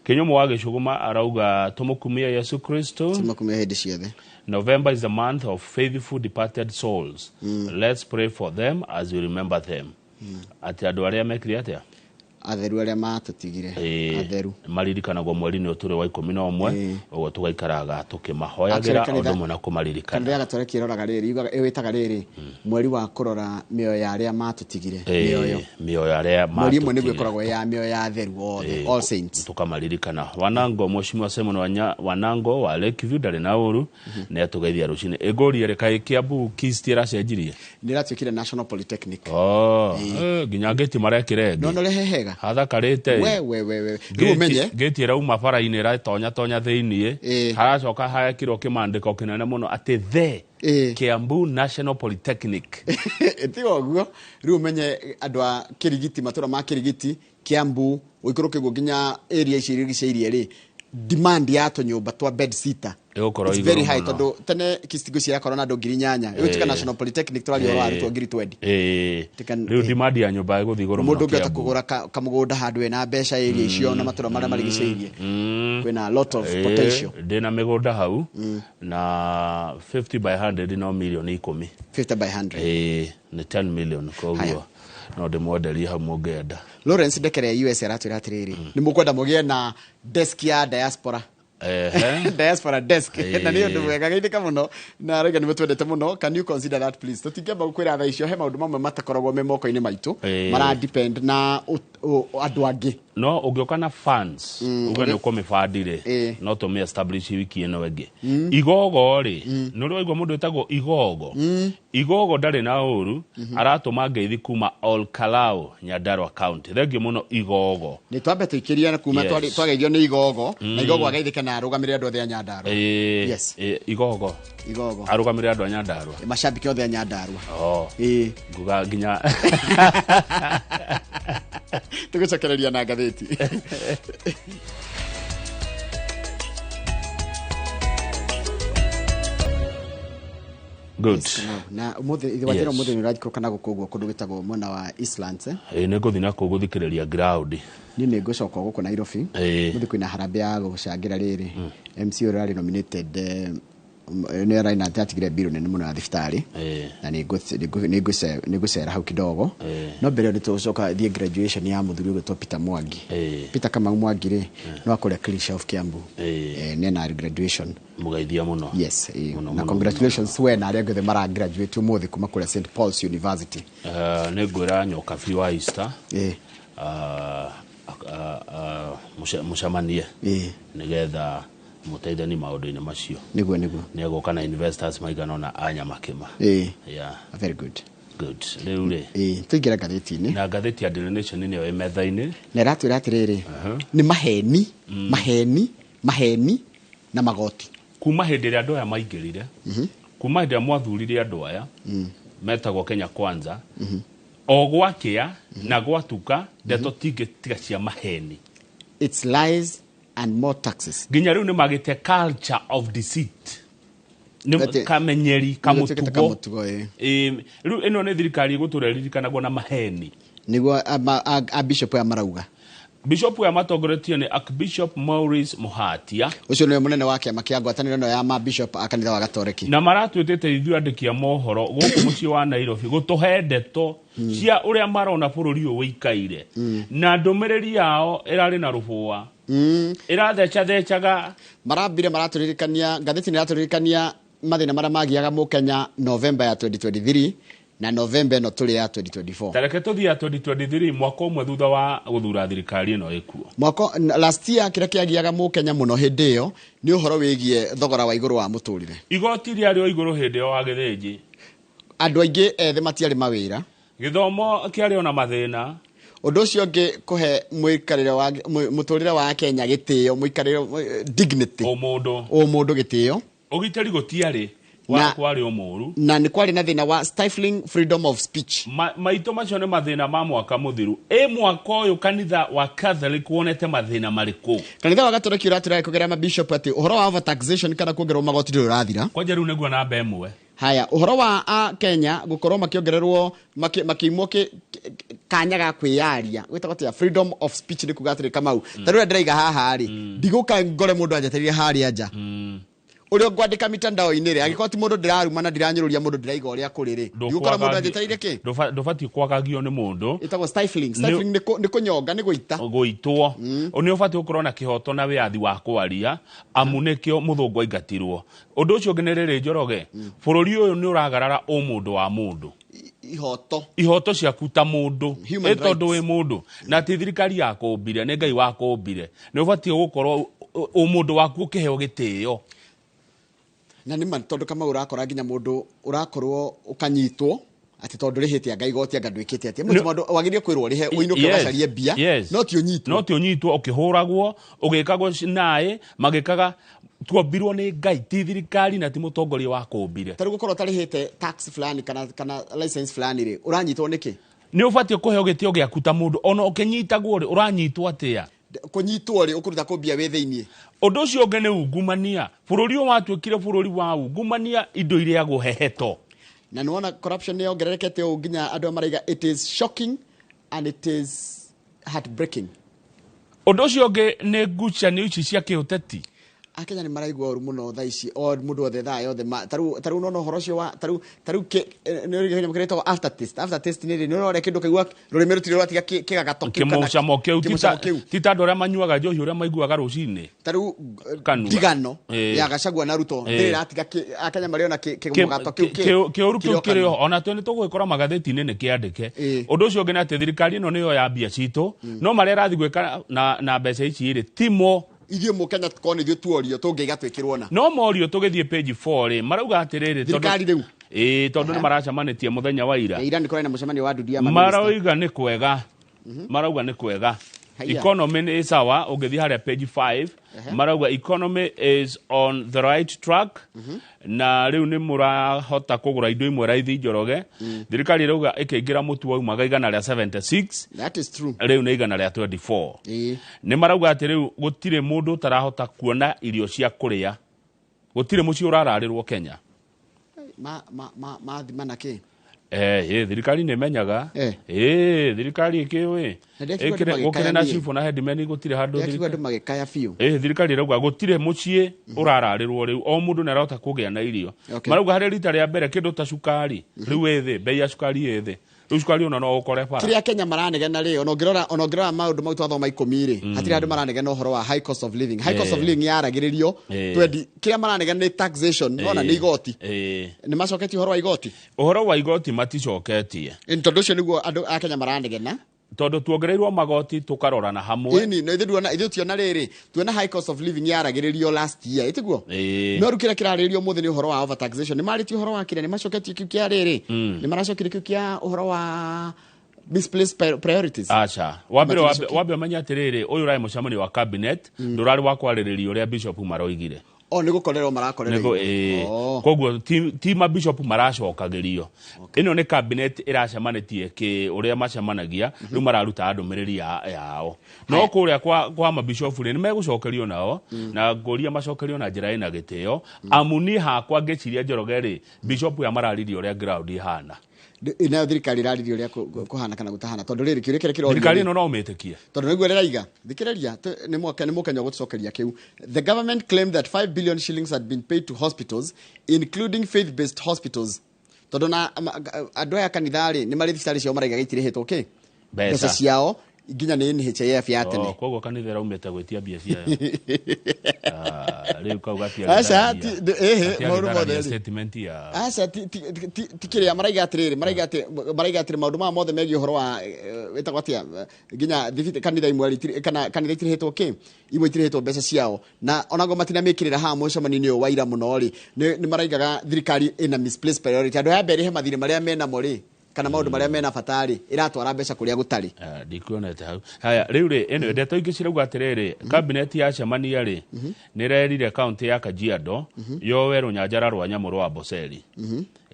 Kĩnyũmũ wa Gĩcũgũma arauga tũmũkumie Yesu Kristo. Tũmũkumie hĩndĩ ciothe. November is the month of faithful departed souls. Let's pray for them as we remember them. Atĩ andũ arĩa mekire atĩa? Atheru arĩa matũtigire. Atheru. Maririkanagwo mweri-inĩ ũyũ tũrĩ wa 11, ũguo tũgaikaraga tũkĩmahoyagĩra Actually, o ũndũ ũmwe na kanitha kũmaririkana. ya Gatoreki ĩroraga rĩrĩ, ĩwĩtaga rĩrĩ mweri wa kũrora mĩoyo ya arĩa matũtigire. Mĩoyo. Mĩoyo arĩa Mweri ĩmwe nĩguo matũtigire. ĩkoragwo ya mĩoyo ya atheru othe, all saints. Tukamaririkana. Wanango, Mheshimiwa Simon Wanango wa Lakeview ndarĩ na ũru, nĩ atũgeithia rũcinĩ. Ĩngũrie rĩ, kaĩ Kiambu KIST ĩracenjirie? Nĩ ĩratuĩkire National Polytechnic. Oh, nginya ngĩti marekĩra No ĩngĩ. no rehe hega. Hathakarĩte. We we we we, rĩu ũmenye. Ngĩti ĩrauma bara-inĩ ĩratonya tonya thĩiniĩ, haracoka haekirwo kĩmandĩko kĩnene mũno atĩ the Kiambu National Polytechnic. Tiga ũguo, rĩu ũmenye andũ a Kĩrigiti, matũra ma Kĩrigiti, Kiambu, ũikũrũke ũguo nginya area icio irigicĩirie rĩ, demand ya tũnyũmba twa bed sitter Ĩgũkorwo it's igũrũ very high, mũno. tondũ tene KIST ngwĩciria yakorwo na andũ 8000, ĩgũtuĩka National Polytechnic tũraria ũhoro wa arutwo 20,000. Rĩu demand ya nyũmba ĩgũthiĩ igũrũ mũno Mũndũ ũngĩhota Kiambu. kũgũra kamũgũnda handũ ena mbeca area icio na matũra marĩa marigicĩirie, kwĩna a lot of potential. Ndĩna mĩgũnda hau na 50 by 100 no milioni 10. 50 by 100. Nĩ 10 million, koguo no ndĩmwenderie hau mũngĩenda. Lawrence Ndekere US aratwĩra atĩrĩrĩ, nĩ mũkwenda mũgĩe na desk ya diaspora. Diaspora desk. Na nĩ ũndũ mwega, geithĩka mũno, na arauga nĩ mũtwendete mũno. Can you consider that, please? Tũtingĩamba gũkwĩra thaa icio, he maũndũ mamwe matakoragwo me moko-inĩ maitũ, mara depend na andũ angĩ. No ũngĩũka na funds, uge nĩ ũkũmĩbandi rĩ, no tũmĩ establish wiki ĩno ĩngĩ. Igogo rĩ, nĩ ũrĩ waigua mũndũ wĩtagwo Igogo? Igogo ndarĩ na ũru, aratũma ngeithi kuma Olkalou, Nyandarua County. Thengiũ mũno Igogo. Nĩ twambe tũikĩrie kuma twageithio nĩ Igogo na Igogo ageithĩke na arũgamĩrĩre andũ othe a Nyandarua. Igogo. Igogo. Arũgamĩrĩre andũ a Nyandarua. Macambĩki othe a Nyandarua. Oh. Nguga nginya Tũgũcokereria na ngathĩti. Good. Na ũmũthĩ watĩra, ũmũthĩ nĩ ũrajikũrũka na gũkũ ũguo kũndũ gwĩtagwo mwena wa Eastlands, eh? Ĩĩ, nĩ ngũthiĩ na kũu gũthikĩrĩria ground. Niĩ nĩ ngũcoka gũkũ Nairobi. Mũthĩ kwĩna harambee ya gũcangĩra rĩrĩ MC ũrĩa ũrarĩ nominated, nĩ ararĩ na atigire mbirũ nene mũno ya thibitarĩ, na nĩ ngũcera hau kidogo. No mbere ĩyo nĩ tũgũcoka thiĩ graduation ya mũthuri ũgwĩtwo Peter Mwangi. Peter Kamau Mwangi rĩ, no akũrĩa Clean of Kiambu. Nĩ ena graduation. Mũgeithia mũno. Yes, Mũno, na mũno. Congratulations we na arĩa angĩ othe mara graduate ũmũthĩ kuma kũrĩa St Paul's University. Nĩ ngwĩra Nyokabi wa Easter mũcemanie nĩgetha mũteithani maũndũ-inĩ macio. Nĩguo. Nĩ egũka na investors maigana ũna a Nyamakĩma. Yeah. Very good. Good. Rĩu rĩ, Tũingĩre ngathĩti-inĩ. Na ngathĩti ya Daily Nation nĩyo ĩ metha-inĩ. Na ĩratwĩra atĩrĩrĩ, nĩ maheni, maheni, maheni na magoti. Kuma hĩndĩ ĩrĩa andũ aya maingĩrire, kuma hĩndĩ ĩrĩa mwathurire andũ aya metagwo Kenya Kwanza, o gwakĩa na gwatuka ndeto tingĩ tiga cia maheni. It's lies and more taxes. Nginya rĩu nĩ magĩte culture of deceit, nĩ kamenyeri. Nĩgatuĩkĩte Kamũtugo. Kamũtugo, ĩĩ. Rĩu ĩno nĩ thirikari ĩgũtũra ĩririkanagwo na maheni. Nĩguo a bishop aya marauga. Bishop aya matongoretio nĩ Archbishop Maurice Muhatia. Ũcio nĩwe mũnene wa kĩama kĩa ngwatanĩro ĩno ya mabishop a kanitha wa Gatoreki. Na maratuĩtĩte ithuĩ andĩki a mohoro gũkũ mũciĩ wa Nairobi gũtũhe ndeto cia ũrĩa marona bũrũri ũyũ wĩikaire, na ndũmĩrĩri yao ĩrarĩ na rũbũa, ĩrathecathecaga. Marambire maratũririkania, ngathĩti nĩ ĩratũririkania mathĩna marĩa magiaga mũkenya November ya 2023. Na November ĩno tũrĩ ya 2024. Tareke tũthiĩ ya 2023, mwaka ũmwe thutha wa gũthura thirikari ĩno ĩkuo. Mwaka last year, kĩrĩa kĩagiaga mũkenya mũno hĩndĩ ĩyo nĩ ũhoro wĩgiĩ thogora wa igũrũ wa mũtũrĩre. Igoti rĩarĩ o igũrũ hĩndĩ ĩyo wa gĩthĩnji. Andũ aingĩ ethĩ matiarĩ mawĩra. Gĩthomo kĩarĩ ona mathĩna. Ũndũ ũcio ũngĩ, kũhe mũikarĩre wa mũtũrĩre wa Kenya gĩtĩo, mũikarĩre, dignity. Ũmũndũ. Ũmũndũ gĩtĩo. Ũgitĩri gũtiarĩ. Kwarĩ o mũru. Na nĩ kwarĩ na thĩna wa stifling freedom of speech. Maitũ macio nĩ mathĩna ma mwaka mũthiru. Ĩ mwaka ũyũ kanitha wa Catholic wonete mathĩna marĩkũ? Kanitha wa Gatoreki ũratũra kũgerera mabishop atĩ ũhoro wa overtaxation kana kuongererwo magoti ndũrĩ ũrathira. Kwanja rĩu nĩguo namba ĩmwe. Haya, ũhoro wa a Kenya gũkorwo makĩongererwo, makĩimwo kanya ga kwĩyaria, gwĩtagwo atĩa, freedom of speech, nĩ kuga atĩrĩ, Kamau, ta rĩu ndĩraiga haha rĩ, ndigũka ngore mũndũ anjetereire harĩa nja ũrĩa ngwandĩka mitandao-inĩ rĩ, angĩkorwo ti mũndũ ndĩraruma na ndiranyũrũria mũndũ, ndĩraiga ũrĩa kũrĩ rĩ, ndigũkora mũndũ anjetereire kĩ. Ndũbatiĩ kwagagio nĩ mũndũ. Ĩtagwo stifling. Stifling nĩ kũnyonga, nĩ gũita. Gũitwo. Nĩ ũbatiĩ gũkorwo na kĩhoto na wĩyathi wa kwaria, amu nĩkĩo mũthũngũ aingatirwo. Ũndũ ũcio ũngĩ nĩ rĩrĩ, Njoroge, bũrũri ũyũ nĩ ũragarara ũmũndũ wa mũndũ. Ihoto. Ihoto ciaku ta mũndũ. Human Ĩ tondũ rights. wĩ mũndũ na ti thirikari yakũmbire, nĩ Ngai wakũmbire, nĩ ũbatiĩ gũkorwo ũmũndũ waku ũkĩheo gĩtĩo. Na nĩ ma, tondũ Kamau, ũrakora nginya mũndũ ũrakorwo ũkanyitwo atĩ tondũ rĩhĩte anga igoti, anga ndwĩkĩte atĩa. Mũndũ wagĩrĩire kwĩrwo ũrĩhe, ũinũke, ũgacarie mbia, no ti ũnyitwo. No ti ũnyitwo ũkĩhũragwo, ũgĩkagwo naĩ magĩkaga. Tuombirwo nĩ Ngai, ti thirikari na ti mũtongoria wa kũmbire. Ta rĩu gũkorwo ũtarĩhĩte tax fulani kana license fulani rĩ, ũranyitwo nĩkĩ? Nĩ ũbatiĩ kũheo gĩtĩo gĩaku ta mũndũ. Ona ũkĩnyitagwo rĩ, ũranyitwo atĩa? Kũnyitwo rĩ, ũkũruta kũ mbia wĩ thĩiniĩ? Ũndũ ũcio ũngĩ nĩ ungumania. Bũrũri ũyũ watuĩkire bũrũri wa ungumania, indo irĩagwo heheto. Na nĩ wona corruption nĩ yongererekete ũũ nginya andũ maraiga it is shocking and it is heartbreaking. Ũndũ ũcio ũngĩ nĩ ngucanio ici cia kĩũteti. Akenya nĩ maraigua ũru mũno thaa ici, o mũndũ othe thaa yothe ta rĩu nona ũhoro ũcio wa ta rĩu nĩ kĩnyamũ kĩretagwo aftertaste. Aftertaste nĩ rĩ, nĩ ũrorĩa kĩndũ kaigua rũrĩmĩ rũtirĩ rwatiga kĩgagato kĩu kana kĩmũcamo kĩu. Kĩmũcamo kĩu. Ti ta andũ arĩa manyuaga njohi, ũrĩa maiguaga rũcinĩ. Ta rĩu Kanua. ndigano ya Gachagua na Ruto ndĩrĩ ĩratiga Akenya marĩona kĩmũgato kĩu kĩũru kĩu kĩrĩ o kĩrĩ kanua. oho, ona twe nĩ tũgwĩkora magathĩti-inĩ nĩ kĩandĩke. Ũndũ ũcio ũngĩ nĩ atĩ thirikari ĩno nĩyo ya mbia citũ, no marĩa ĩrathiĩ gwĩka na mbeca ici rĩ, timo. Ithuĩ mũkenya korwo nĩ ithuĩ tuorio tũngĩiga twĩkĩrwo na No morio, tũgĩthiĩ page 4 rĩ, marauga atĩrĩrĩ, Thirikari rĩu. Ĩĩ, tondũ nĩ maracemanĩtie mũthenya wa ira. Ira nĩ kũrarĩ na mũcemanio wa ndundu ya mamĩnĩsta. Marauga nĩ kwega, marauga nĩ kwega. Haiya. Economy nĩ sawa. Ũngĩthiĩ harĩa page 5, marauga economy is on the right track, na rĩu nĩ mũrahota kũgũra indo imwe raithi. Njoroge, thirikari ĩrauga ĩkĩingĩra mũtu waumaga 176. That is true. Rĩu nĩ 124. Nĩ marauga atĩ rĩu gũtirĩ mũndũ ũtarahota kuona irio cia kũrĩa, gũtirĩ mũciĩ ũrararĩrwo Kenya. Ma ma ma mathima na kĩ? Thirikari nĩ ĩmenyaga. Thirikari ĩkĩũĩ. Na ndĩrakĩigua andũ Gũkĩrĩ na magĩkaya niĩ. cibũ na headman, gũtirĩ handũ Ndĩrakĩigua andũ magĩkaya biũ. Thirikari ĩrauga gũtirĩ mũciĩ ũrararĩrwo rĩu, o mũndũ nĩ arahota kũgĩa na irio. Marauga harĩ rita rĩa mbere kĩndũ ta cukari rĩu ĩ thĩ, bei ya cukari ĩ thĩ rĩu, cukari ona no ũkore bara. Kĩrĩa Kenya maranegena rĩ, ona ũngĩrora maũndũ mau twathoma 10 rĩ, hatirĩ handũ maranegena ũhoro wa high cost of living. High cost of living yaragĩrĩrio twendi. Kĩrĩa maranegena nĩ taxation, nona nĩ igoti. Nĩ macoketie ũhoro wa igoti? Ũhoro wa igoti maticoketie. Tondũ ũcio nĩguo andũ a Kenya maranegena. Tondũ tuongereirwo magoti tũkarorana hamwe. Ĩni, no ithuĩ tuona, ithuĩ tuona rĩrĩ, tuona high cost of living yaragĩrĩrio last year, ĩtiguo? No rĩu kĩrĩa kĩrarĩrĩrio ũmũthĩ nĩ ũhoro wa overtaxation. Nĩ marĩtie ũhoro wa kĩrĩa, nĩ macoketie kĩu kĩa rĩrĩ, nĩ maracokire kĩu kĩa ũhoro wa misplaced priorities. Aca, wambere Matigacokia. wambe ũmenye atĩrĩrĩ, ũyũ ũrarĩ mũcemanio wa cabinet, ndũrarĩ wa kwarĩrĩria ũrĩa bishop maroigire. O nĩ gũkorerwo marakorereirwo. Nĩguo, ĩĩ. Koguo ti mabishop maracokagĩrio, ĩno nĩ cabinet ĩracemanĩtie kĩ ũrĩa macemanagia, rĩu mararuta ndũmĩrĩri yao. No kũrĩa kwa mabishop rĩ, nĩ megũcokerio nao, na ngũria macokerio na njĩra ĩna gĩtĩo, amu niĩ hakwa ngĩciria, Njoroge rĩ, bishop ya mararirie ũrĩa ground ihana. Nayo thirikari ĩraririe ũrĩa kũhana kana gũtahana, tondũ rĩrĩ kĩũria kĩrĩa kĩrorio Thirikari ĩno no ũmĩtĩkie? Tondũ nĩguo rĩraiga, thikĩrĩria, nĩ mwaka nĩ mũkenya ũgũtũcokeria kĩu. The government claimed that 5 billion shillings had been paid to hospitals, including faith based hospitals, tondũ na andũ aya kanitha rĩ, nĩ marĩ thibitarĩ ciao maraiga gĩtirĩhĩtwo kĩ Mbeca. Mbeca ciao. Nginya nĩ NHIF ya tene. Oh, koguo kanitha ĩraumĩte gwĩtia mbia ciayo. Ah, rĩu kau gatiarĩ Aca, thararia. ehe, Gatiarĩ maũndũ mothe thararia rĩ. statement ya Aca, ti kĩrĩa maraiga atĩrĩrĩ, maraiga atĩrĩ maũndũ maya mothe megiĩ ũhoro wa wĩtagwo atĩa, nginya kanitha imwe rĩ, kana kanitha itirĩhĩtwo kĩ, imwe itirĩhĩtwo mbeca ciao, na onago matinamĩkĩrĩra haha mũcemanio-inĩ ũyũ wa ira mũno rĩ, nĩ maraigaga thirikari ĩna misplaced priority. Andũ aya mbere ĩhe mathirĩ marĩa menamo rĩ, kana maũndũ marĩa mena bata rĩ, ĩratwara mbeca kũrĩa gũtarĩ. Ah, ndikuonete hau. Haya, rĩu rĩ, ĩno ndeto ingĩ cirauga atĩrĩrĩ, cabinet yacemania rĩ, nĩ ĩrerire kaunti ya Kajiado yoe rũnyanjara rwa nyamũ rwa Amboseli.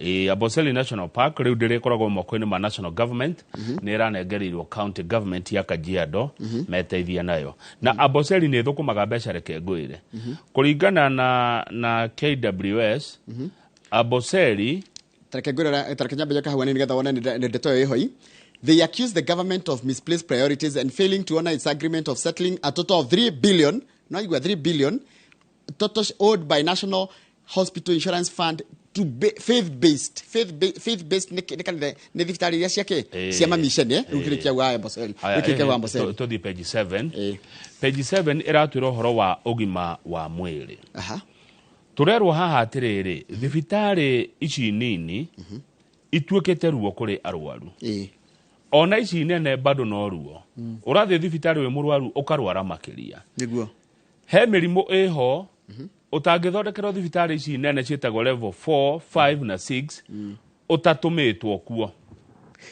Ĩ, Amboseli National Park rĩu ndĩrĩkoragwo moko-inĩ ma national government, nĩ ĩranengereirwo county government ya Kajiado meteithie nayo. Na Amboseli nĩ ĩthũkũmaga mbeca, reke ngwĩre, kũringana na KWS, Amboseli Tareke ngwĩre, tareke nyambe kahua nĩ nĩgetha wone nĩ ndeto ĩyo ĩhoi. They accuse the government of misplaced priorities and failing to honor its agreement of settling a total of 3 billion, no igua, 3 billion total owed by National Hospital Insurance Fund to faith based nĩ kanitha, nĩ thibitarĩ iria ciake cia mamisheni, eh, rĩu kĩrĩ kĩa Amboseli. Haya, Rĩu kĩrĩ kĩa Amboseli. Tũthiĩ page 7. Page 7 ĩratwĩra ũhoro wa ũgima wa mwĩrĩ. Tũrerwo haha atĩrĩrĩ, thibitarĩ ici nini ituĩkĩte ruo kũrĩ arwaru, ona ici nene bado no ruo. Ũrathiĩ thibitarĩ wĩ mũrwaru, ũkarwara makĩria. He mĩrimũ ĩho ũtangĩthondekerwo thibitarĩ ici nene ciĩtagwo level 4, 5 na 6, ũtatũmĩtwo kuo.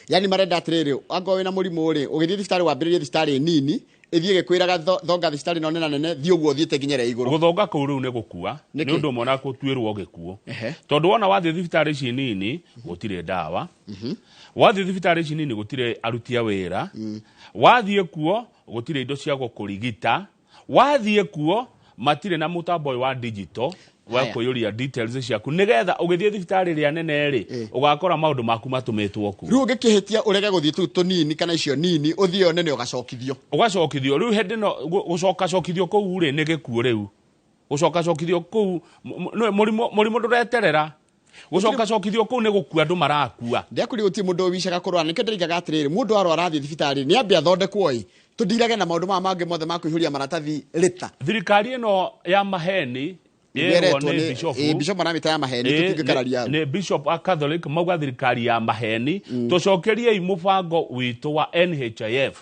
Yani marenda atĩrĩrĩ, angorwo wĩna mũrimũ rĩ, ũgĩthiĩ thibitarĩ, wambĩrĩrie thibitarĩ nini, ĩthiĩ ĩgĩkwĩraga thonga thibitarĩ ĩno nene nene, thiĩ ũguo ũthiĩte nginya ĩrĩa igũrũ. Gũthonga kũu rĩu nĩ gũkua. Nĩkĩ? Nĩ ũndũ ũmwe na gũtuĩrwo gĩkuũ, tondũ wona wathiĩ thibitarĩ ici nini gũtirĩ ndawa, wathiĩ thibitarĩ ici nini gũtirĩ aruti a wĩra, wathiĩ kuo gũtirĩ indo cia gũkũrigita, wathiĩ kuo matirĩ na mũtambo ũyũ wa digital wa kũiyũria details ciaku, nĩgetha ũgĩthiĩ thibitarĩ ĩrĩa nene rĩ, ũgakora maũndũ maku matũmĩtwo kuo. Rĩu ũngĩkĩhĩtia ũrege gũthiĩ tũu tũnini kana icio nini, ũthiĩ yo nene, ũgacokithio. Ũgacokithio. Rĩu hĩndĩ ĩno gũcokacokithio kũu rĩ, nĩ gĩkuũ. Rĩu gũcokacokithio kũu, mũrimũ ndũreterera. Gũcokacokithio kũu nĩ gũkua andũ marakua. Ndĩakwĩrire gũtirĩ mũndũ wicaga kũrwara. Nĩkĩo ndĩraigaga atĩrĩrĩ, mũndũ arwara athiĩ thibitarĩ nĩ ambe athondekwo ĩ, tũndirage na maũndũ maya mangĩ mothe ma kũihũria maratathi rĩta. Thirikari ĩno ya maheni yerwo Ĩretwo nĩ bishofu. Ĩ, bishop aramĩta ya maheni. Tũtingĩkararia hau. Nĩ bishop a Catholic mauga thirikari ya maheni. Tũcokeriei mũbango witũ wa NHIF,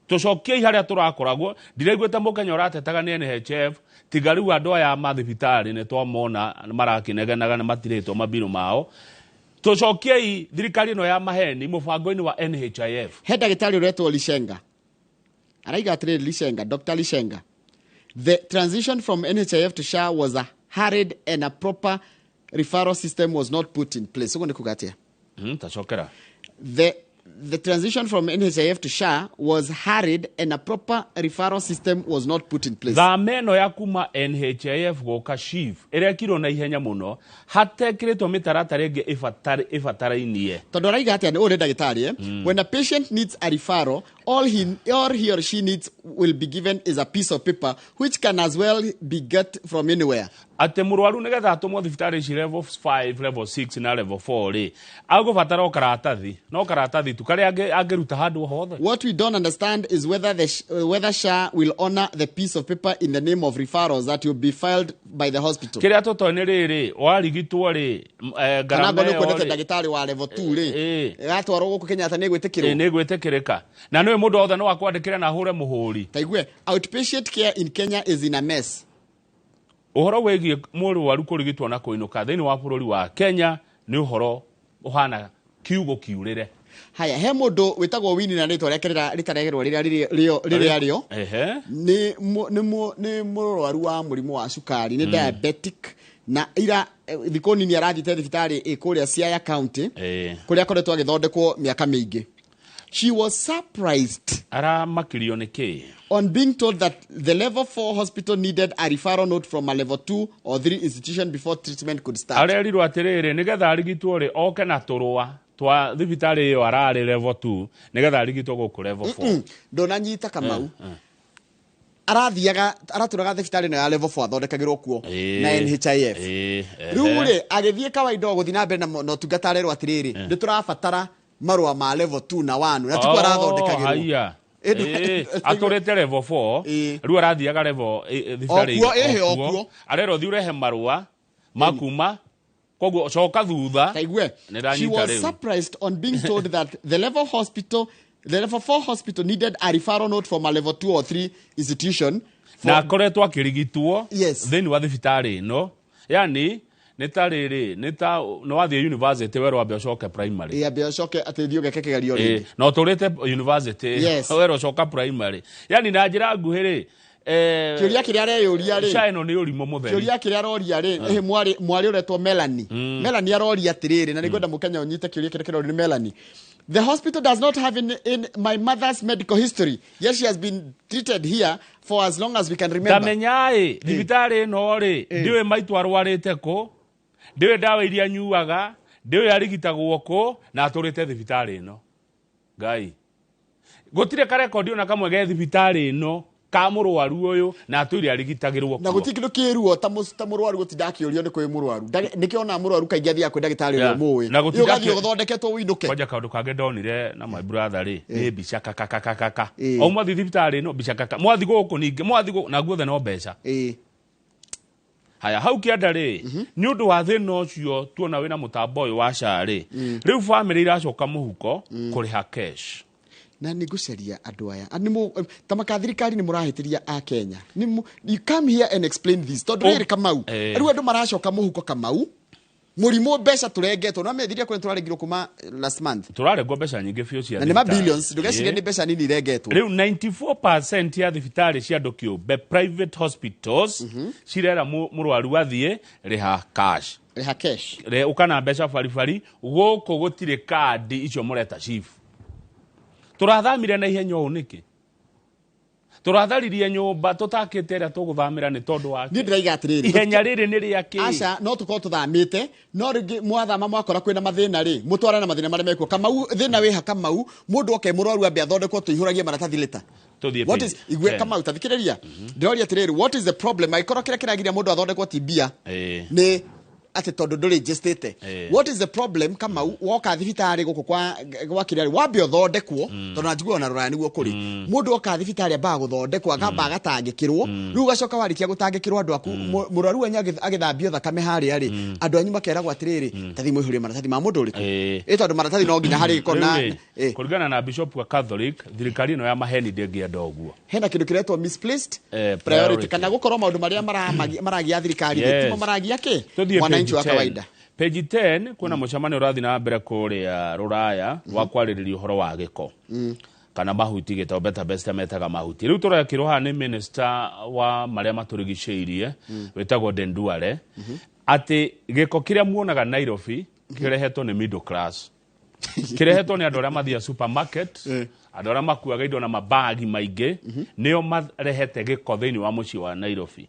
tũcokiei harĩa tũrakoragwo. Ndiraiguĩte mũkenya ũratetaga nĩ NHIF, tiga rĩu andũ aya mathibitarĩ nĩ twamona marakĩnegenaga nĩ matirĩtwo mabirũ mao. Tũcokiei thirikari ĩno ya maheni mũbango-inĩ wa NHIF. He ndagĩtarĩ ũretwo Lishenga araiga atĩrĩrĩ, Lishenga, Dr Lishenga, "The transition from NHIF to SHA was a hurried and a proper referral system was not put in place." Ũguo nĩ kuga atĩa? Tacokera. The transition from NHIF to SHA was hurried and a proper referral system was not put in place. Thama ĩno ya kuma NHIF gũka SHIF ĩrekirwo na ihenya mũno hatekĩrĩtwo mĩtaratara ĩngĩ ĩbatarainie. Tondũ araiga atĩa, ũyũ nĩ ndagĩtarĩ, eh? "When a patient needs a referral, all he or she needs will be given is a piece of paper which can as well be get from anywhere." Atĩ mũrwaru nĩgetha atũmwo thibitarĩ ici level 5, level 6 na level 4 rĩ, agũbatara o karatathi, no karatathi tu karĩa angĩruta handũ o hothe. "What we don't understand is whether SHA will honor the piece of paper in the name of referrals that will be filed by the hospital." Kĩrĩa tũtoĩ nĩ rĩrĩ, warigitwo rĩ, kana ngarama ngo nĩ ĩyo ũkwendete rĩ, ndagĩtarĩ wa level 2 rĩ, gatwarwo gũkũ Kenyatta nĩ gwĩtĩkĩrwo? Nĩ gwĩtĩkĩrĩka, na nĩwe mũndũ wothe no akwandĩkĩre na ahũre mũhũri. Taigue, "Outpatient care in Kenya is in a mess." Ũhoro wĩgiĩ mũrwaru kũrigitwo na kũinũka thĩinĩ wa bũrũri wa Kenya nĩ ũhoro ũhana kiugo kiurĩre. Haya, he mũndũ wĩtagwo Wini na rĩtwa rĩake rĩtaregerwo rĩrĩa rĩrĩa rĩo nĩ mũrwaru wa mũrimũ wa cukari, nĩ diabetic, na ira thikũ nini arathiĩte thibitarĩ ĩ kũrĩa Siaya County, kũrĩa akoretwo agĩthondekwo mĩaka mĩingĩ. She was surprised Aramakirio nĩ kĩ? on being told that the level 4 hospital needed a referral note from a level 2 or 3 institution before treatment could start. Arerirwo atĩrĩrĩ, nĩgetha arigitwo rĩ, oke na tũrũa twa thibitarĩ ĩyo ararĩ level 2, nĩgetha arigitwo gũkũ level 4. Ndũnanyita, Kamau. Arathiaga, aratũraga thibitarĩ ĩno ya level 4, athondekagĩrwo kuo na NHIF. Rĩu rĩ, agĩthiĩ kawaida o gũthiĩ na mbere na ũtungata, arerwo atĩrĩrĩ, nĩ tũrabatara marũa ma level 2 na 1, na tikuo arathondekagĩrwo. Haya. Atũrĩte level 4, rĩu arathiaga level thibitarĩ. Okuo, ĩhĩ, okuo. Arerwo thiĩ ũrehe marũa makuma, koguo coka thutha. Taigue. Nĩ She ndanyita was rĩu. surprised on being told that the level 4 hospital needed a referral note from a level 2 or 3 institution. Na akoretwo akĩrigitwo Yes. thĩinĩ wa thibitarĩ ĩno, yani nĩ ta rĩrĩ, nĩ ta nĩ wathiĩ university, werwo ambe ũcoke primary. Ĩ, ambe ũcoke atĩ thiĩ ũgeke kĩgerio rĩngĩ. Na ũtũrĩte university, werwo coka primary, yani na njĩra nguhĩ rĩ, Kĩũria kĩrĩa areyũria rĩ, SHA ĩno nĩ ũrimũ mũtheri. Kĩũria kĩrĩa aroria rĩ, ĩhĩ, mwarĩ ũretwo Melanie. Melanie aroria atĩrĩrĩ, na nĩngwenda mũkenya ũnyite kĩũria kĩrĩa kĩrorio nĩ Melanie: "The hospital does not have in my mother's medical history, yet she has been treated here for as long as we can remember." Ndamenya-ĩ, thibitarĩ ĩno rĩ, ndiũĩ maitũ arwarĩte kũ, ndiũĩ ndawa iria anyuaga, ndiũĩ arigitagwo kũ, na atũrĩte thibitarĩ ĩno. Ngai, gũtirĩ karekondi ona kamwe ge thibitarĩ ĩno ka mũrwaru ũyũ, na atũire arigitagĩrwo Na kuo. gũtirĩ kĩndũ kĩruo ta mũrwaru gũtinda akĩũrio nĩ kwĩ mũrwaru. Nĩkĩo ona mũrwaru kaingĩ athiaga kwĩ ndagĩtarĩ ũrĩa mũĩ. Na gũtinda Ũgathiĩ ũthondeketwo ũinũke. Kwanja kaũndũ kangĩ ndonire na my brother rĩ, nĩ mbica kakakakaka. O mwathi thibitarĩ ĩno, mbica kaka, mwathi gũkũ ningĩ, mwathi gũkũ, na guothe no mbeca. Haya, hau kĩanda rĩ, nĩ ũndũ wa thĩna ũcio tuona wĩna mũtambo ũyũ wa SHA rĩ, rĩu bamĩrĩ iracoka mũhuko kũrĩha cash. Na nĩ ngũcaria andũ aya. Ta maka thirikari nĩ mũrahĩtĩria a Kenya. You come here and explain this, tondũ rĩrĩ, Kamau, rĩu andũ maracoka mũhuko, Kamau, mũrimũ mbeca tũrengetwo no methirie kũrĩa tũrarengirwo kuma last month. Tũrarengwo mbeca nyingĩ biũ cia Na nĩ ma thibitarĩ. billions, ndũgecirie nĩ mbeca nini irengetwo. Rĩu 94% ya thibitarĩ cia andũ kĩũmbe, private hospitals, cirera mũrwaru athiĩ rĩha cash. Rĩha cash. Ũka na mbeca baribari, gũkũ gũtirĩ kandi icio mũreta chief. Tũrathamire na ihenya ũũ nĩkĩ? Tũratharirie nyũmba tũtakĩte ĩrĩa tũgũthamĩra nĩ tondũ wa Niĩ ndĩraiga atĩrĩrĩ, ihenya rĩrĩ nĩ rĩa kĩ? Aca, no tũkorwo tũthamĩte, no rĩngĩ mwathama mwakora kwĩna mathĩna rĩ, mũtwarane na mathĩna marĩa mekuo. Kamau, thĩna wĩha, Kamau? Mũndũ oke mũrwaru ambe athondekwo, tũihũragie maratathi lita. Tũthiĩ What page is igue 10. Kamau, tathikĩrĩria, ndĩroria atĩrĩrĩ, what is the problem angĩkorwo kĩrĩa kĩragiria mũndũ athondekwo ti mbia, nĩ atĩ tondũ ndũrĩ njĩstĩte? What is the problem, Kamau? Woka thibitarĩ gũkũ kwa kĩrĩa rĩ, wambe ũthondekwo, tondũ na njiguaga na rũraya nĩguo kũrĩ, mũndũ oka thibitarĩ ambaga gũthondekwo, akamba agatangĩkĩrwo. Rĩu ũgacoka warĩkia gũtangĩkĩrwo andũ aku, mũrwaru wanyu agĩthambio thakame harĩa rĩ, andũ anyu makeragwo atĩrĩrĩ, tathi mũihũrie maratathi ma mũndũ ũrĩkũ? Ĩ tondũ maratathi no nginya harĩ gĩko na Rĩu rĩ, kũringana na bishop wa Catholic, thirikari ĩno ya maheni ndĩngĩenda ũguo. Hena kĩndũ kĩretwo misplaced priority, priority. Kana gũkorwo maũndũ marĩa maragia thirikari rĩ, timo maragia kĩ Tũthiĩ mwananchi page wa 10. kawaida. Page 10, kwĩna mũcemanio ũrathiĩ na mbere kũrĩa rũraya wa kwarĩrĩria ũhoro wa gĩko kana mahuti, gĩtombe ta best metaga mahuti. Rĩu tũrekĩrwo haha nĩ minister wa marĩa matũrigicĩirie wĩtagwo Denduare atĩ gĩko kĩrĩa muonaga Nairobi kĩrehetwo nĩ middle class, kĩrehetwo nĩ andũ arĩa mathiaga supermarket, andũ arĩa makuaga indo na mabagi maingĩ, nĩo marehete gĩko thĩinĩ wa mũciĩ wa Nairobi.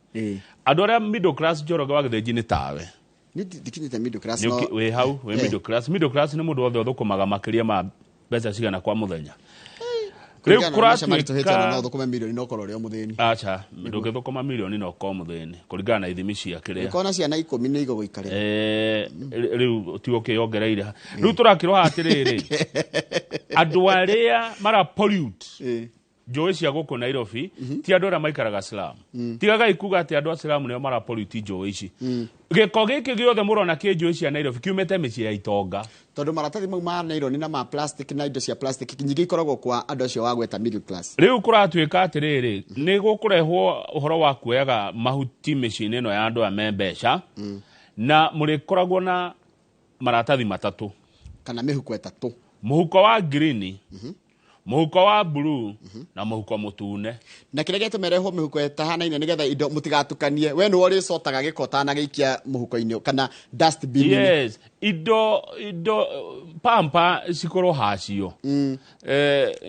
Andũ arĩa middle class, Njoroge wa Gĩthĩnji, nĩ tawe. Nĩ ndikinyĩte middle class. Nĩ wĩ hau wĩ middle class. Middle class nĩ mũndũ wothe ũthũkũmaga makĩria ma mbeca cigana kwa mũthenya. Rĩu Kũringana na maica maritũhĩte, ona no kũratuĩka ũthũkũme mirioni no ũkorwo ũrĩ o mũthĩni. Aca, ndũngĩthũkũma mirioni na ũkorwo mũthĩni kũringana na ithimi cia kĩrĩa. Ũkorwo na ciana 10 nĩ igũgũikarĩra. Rĩu ti ũkĩongereire, rĩu tũrakĩrwo haha atĩrĩrĩ, andũ arĩa mara pollute njũĩ cia gũkũ Nairobi ti andũ arĩa maikaraga slum. Tigagai kuga atĩ andũ a slum nĩo mara pollute njũĩ ici. Gĩko gĩkĩ gĩothe mũrona kĩ njũĩ cia Nairobi kiumĩte mĩciĩ ya itonga. Tondũ maratathi mau ma nylon na ma plastic na indo cia plastic nyingĩ ikoragwo kwa andũ acio wagweta, middle class. Rĩu kũratuĩka atĩrĩrĩ, nĩ gũkũrehwo ũhoro wa kuoyaga mahuti mĩciĩ-inĩ ĩno ya andũ aya me mbeca, na mũrĩkoragwo na maratathi matatũ kana mĩhuko ĩtatũ. Mũhuko wa green, mũhuko wa blue na mũhuko mũtune. Na kĩrĩa gĩatũma ĩrehwo mĩhuko ĩtahanaine nĩgetha indo mũtigatukanie, we nĩwe ũrĩcotaga gĩko ũtanagĩikia mũhuko-inĩ kana dustbin-inĩ. Yes, indo pampa cikorwo hacio,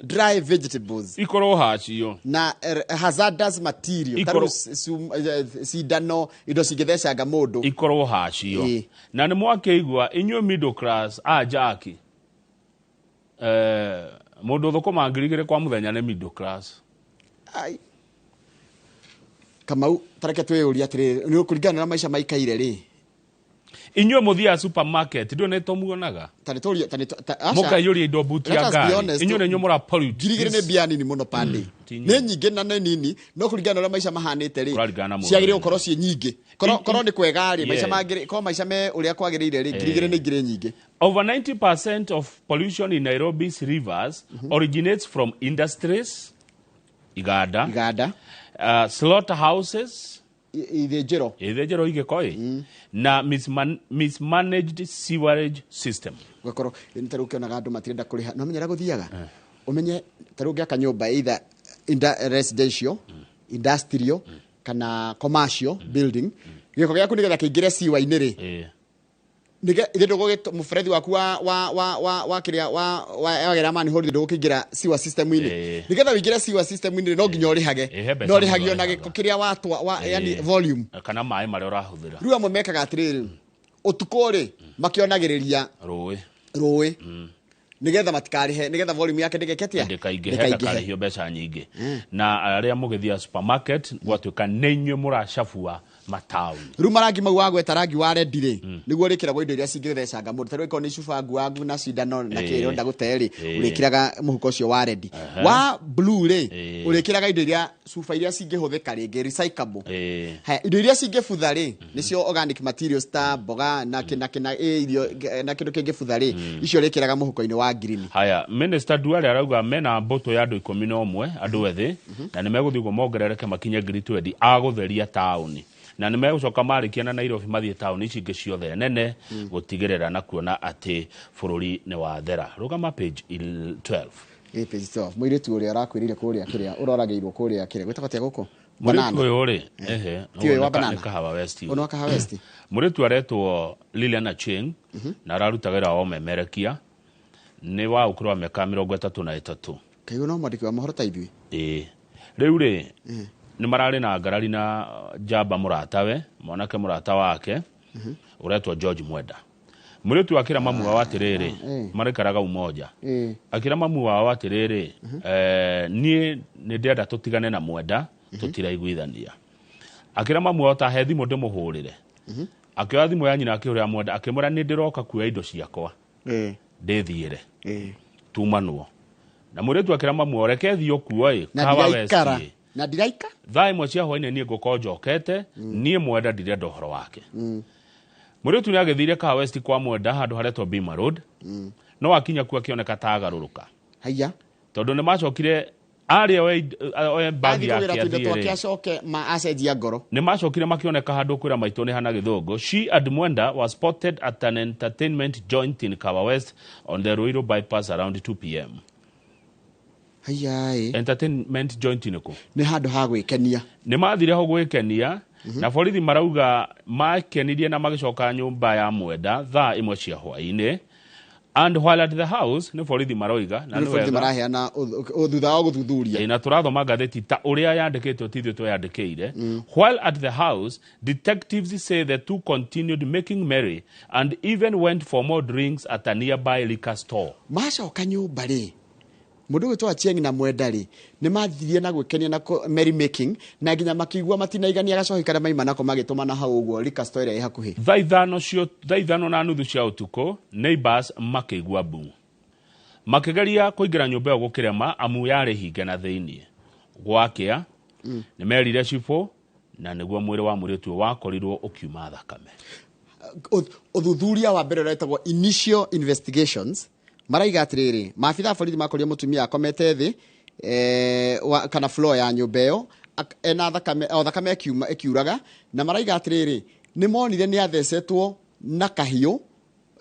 dry vegetables ikorwo hacio na hazardous material ta rĩu cindano, indo cingĩthecanga mũndũ. Ikorwo hacio. Na nĩ mwakĩigua inyuĩ middle class a jaki, mũndũ ũthũkũma 2,000 kwa mũthenya nĩ middle class. Ai. Kamau, tareke twĩyũrie atĩrĩrĩ, nĩ kũringana na maica maikaire rĩ, Inyuĩ mũthiaga supermarket, ndũ nĩ tũmuonaga Tanĩ tũrie tanĩ mũkaiyũria indo buti Let ya us be ngari. honest, Inyuĩ nĩ inyuĩ mũra pollute. 2,000 nĩ mbia nini mũno pande. Ti Nĩ nyingĩ na nĩ nini, no kũringana na ũrĩa maica mahanĩte rĩ, Kũraringana na mũndũ. ciagĩrĩire gũkorwo ciĩ nyingĩ. Korwo nĩ kwega rĩ, maica mangĩrĩ, korwo maica me ũrĩa kwagĩrĩire rĩ, 2,000 nĩ ngiri nyingĩ. Over 90% of pollution in Nairobi's rivers originates from industries, iganda, slaughterhouses, ithĩnjĩro, ithĩnjĩro igĩko ĩ, na mismanaged sewerage system. Ũgakorwo nĩ ta rĩu ũkĩonaga andũ matirenda kũrĩha, no ũmenye ũrĩa gũthiaga, ũmenye ta rĩu ũngĩaka nyũmba either residential, industrial kana commercial building, gĩko gĩaku nĩgetha kĩingĩre siwa-inĩ rĩ, ithe ndũgũgĩ mũberethi waku wa wa wa wa wa kĩrĩa wa wa wagera manhole ndũgũkĩingĩra sewer system-inĩ. Nĩgetha ũingĩre sewer system-inĩ rĩ, no nginya ũrĩhage. He mbeca No ũrĩhagio mũndũ na arĩhaga. gĩko kĩrĩa watwa wa, yani volume. Kana maĩ marĩa ũrahũthĩra. Rĩu amwe mekaga atĩrĩrĩ, ũtukũ rĩ, makĩonagĩrĩria rũĩ rũĩ nĩgetha matikarĩhe, nĩgetha volume yake ndĩgeke atĩa? Ndĩkaingĩhe. Ndĩkaingĩhe. Ndakarĩhio mbeca nyingĩ. Na arĩa mũgĩthiaga supermarket, gwatuĩka nĩ inyuĩ mũracabua mataũni. Rĩu marangi mau wagweta, rangi wa red rĩ, nĩguo ũrĩkĩragwo indo iria cingĩthecanga mũndũ. Ta rĩu ĩkorwo nĩ cuba nguangu na cindano na kĩrĩa ũrenda gũte rĩ, ũrĩkĩraga mũhuko ũcio wa red. Wa blue rĩ, ũrĩkĩraga indo iria, cuba iria cingĩhũthĩka rĩngĩ, recyclable. Haya, indo iria cingĩbutha rĩ, nĩcio organic materials ta mboga na kĩna kĩna, irio na kĩndũ kĩngĩbutha rĩ, icio ũrĩkĩraga mũhuko-inĩ wa green. Haya, Minister Duale arauga mena mbũtũ ya andũ 11, andũ ethĩ, na nĩ megũthiĩ ũguo mongerereke makinye 20,000 a gũtheria taũni, na nĩ megũcoka marĩkia na Nairobi mathiĩ taũni ici ingĩ ciothe nene gũtigĩrĩra na kuona atĩ bũrũri nĩ wathera. Rũgama page 12. Ĩ, page 12, mũirĩtu ũrĩa ũrakwĩrire kũrĩa kĩrĩa ũroragĩirwo kũrĩa kĩrĩa gwĩtagwo atĩa gũkũ? Mũirĩtu Banana. ũyũ rĩ, ehe, Ti ũyũ wa nĩ banana? nĩ Kahawa West. Ũyũ nĩ wa Kahawa West? Mũirĩtu aretwo Lilian Achieng na araruta wĩra wa ũmemerekia, nĩ wa ũkũrũ wa mĩaka 33. Kaigua no mwandĩki wa mohoro ta ithuĩ. Ĩĩ, rĩu rĩ, nĩ mararĩ na ngarari na njamba mũratawe, mwanake mũrata wake ũretwo George Mwenda. Mũirĩtu akĩra mamu wao atĩrĩrĩ, maraikaraga umoja, akĩra mamu wao atĩrĩrĩ, niĩ nĩ ndĩrenda tũtigane na Mwenda, tũtiraiguithania. Akĩra mamu wao ta he thimũ ndĩmũhũrĩre. Akĩoya thimũ ya nyina, akĩhũrĩra Mwenda, akĩmwĩra, nĩ ndĩroka kuoya indo ciakwa ndĩthiĩre, tumanwo. Na mũirĩtu akĩra mamu wao, reke thiĩ ũkuo ĩ Na Kahawa West ndiraikara ĩ. Na ndiraika. Thaa 1 cia hwainĩ niĩ ngũkorwo njokete, niĩ Mwenda ndirenda ũhoro wake. Mũirĩtu nĩ agĩthire Kahawa West kwa Mwenda handũ haretwo Bima Road, no akinya kuo akĩoneka ta agarũrũka. Haiya. Tondũ nĩ macokire arĩa oe mbagi Athiĩ yake kũgĩra tũindo athiĩ twake rĩ, acoke ma acenjia ngoro. Nĩ macokire makĩoneka handũ kwĩra maitũ nĩ hana gĩthũngũ. She and Mwenda was spotted at an entertainment joint in Kahawa West on the Ruiru bypass around 2 p.m. Haiya ĩ. Entertainment joint nĩ kũ? Nĩ handũ ha gwĩkenia. Nĩ mathire ho gwĩkenia, na borithi marauga makenirie na magĩcoka nyũmba ya Mwenda thaa 1 cia hwainĩ. And while at the house, nĩ borithi maroiga na nĩ nĩ borithi wega. Maraheana thutha wa gũthuthuria. Ĩ, na tũrathoma ngathĩti ta ũrĩa yandĩkĩtwo, ti ithuĩ tweyandĩkĩire. While at the house, detectives say the two continued making merry and even went for more drinks at a nearby liquor store. Macoka nyũmba rĩ, mũndũ ũgwĩtwo Achieng na Mwenda rĩ, nĩ mathirie na gwĩkenia na merry making, na nginya makĩigua matinaigania gacohi karĩa maima nako, magĩtũmana hau ũguo liquor store ĩrĩa ĩ hakuhĩ. Thaa 5:30 cia ũtukũ, neighbors makĩigua mbu, makĩgeria kũingĩra nyũmba ĩyo gũkĩrema, amu yarĩ hinge na thĩiniĩ. Gwakĩa nĩ merire cibũ, na nĩguo mwĩrĩ wa mũirĩtu ũyũ wakorirwo ũkiuma thakame. Ũthuthuria wa mbere ũretagwo initial investigations maraiga atĩrĩrĩ, maabitha a borithi makorire mũtumia akomete thĩ kana floor ya nyũmba ĩyo, ena thakame, o thakame ĩkiuraga, na maraiga atĩrĩrĩ, nĩ monire nĩ athecetwo na kahiũ,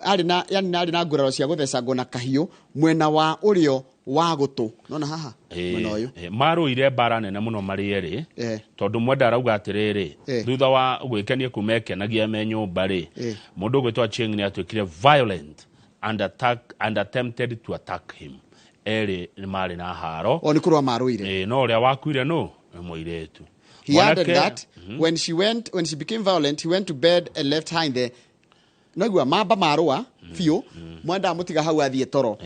arĩ na yani arĩ na nguraro cia gũthecangwo na kahiũ mwena wa ũrĩo wa gũtũ, nona haha mwena ũyũ. Marũire mbara nene mũno marĩ erĩ, tondũ Mwenda arauga atĩrĩrĩ, thutha wa gwĩkenia kuu mekenagia me nyũmba rĩ, mũndũ ũgwĩtwo Achieng nĩ atuĩkire violent and attempted to attack him. Erĩ nĩ marĩ na haro. O nĩ kũrũa marũire. No ũrĩa wakuire nũ? Nĩ mũirĩtu. He added that when she became violent, he went to bed and left her in the noigua mamba marũa biũ. Mwenda amũtiga hau athiĩ toro.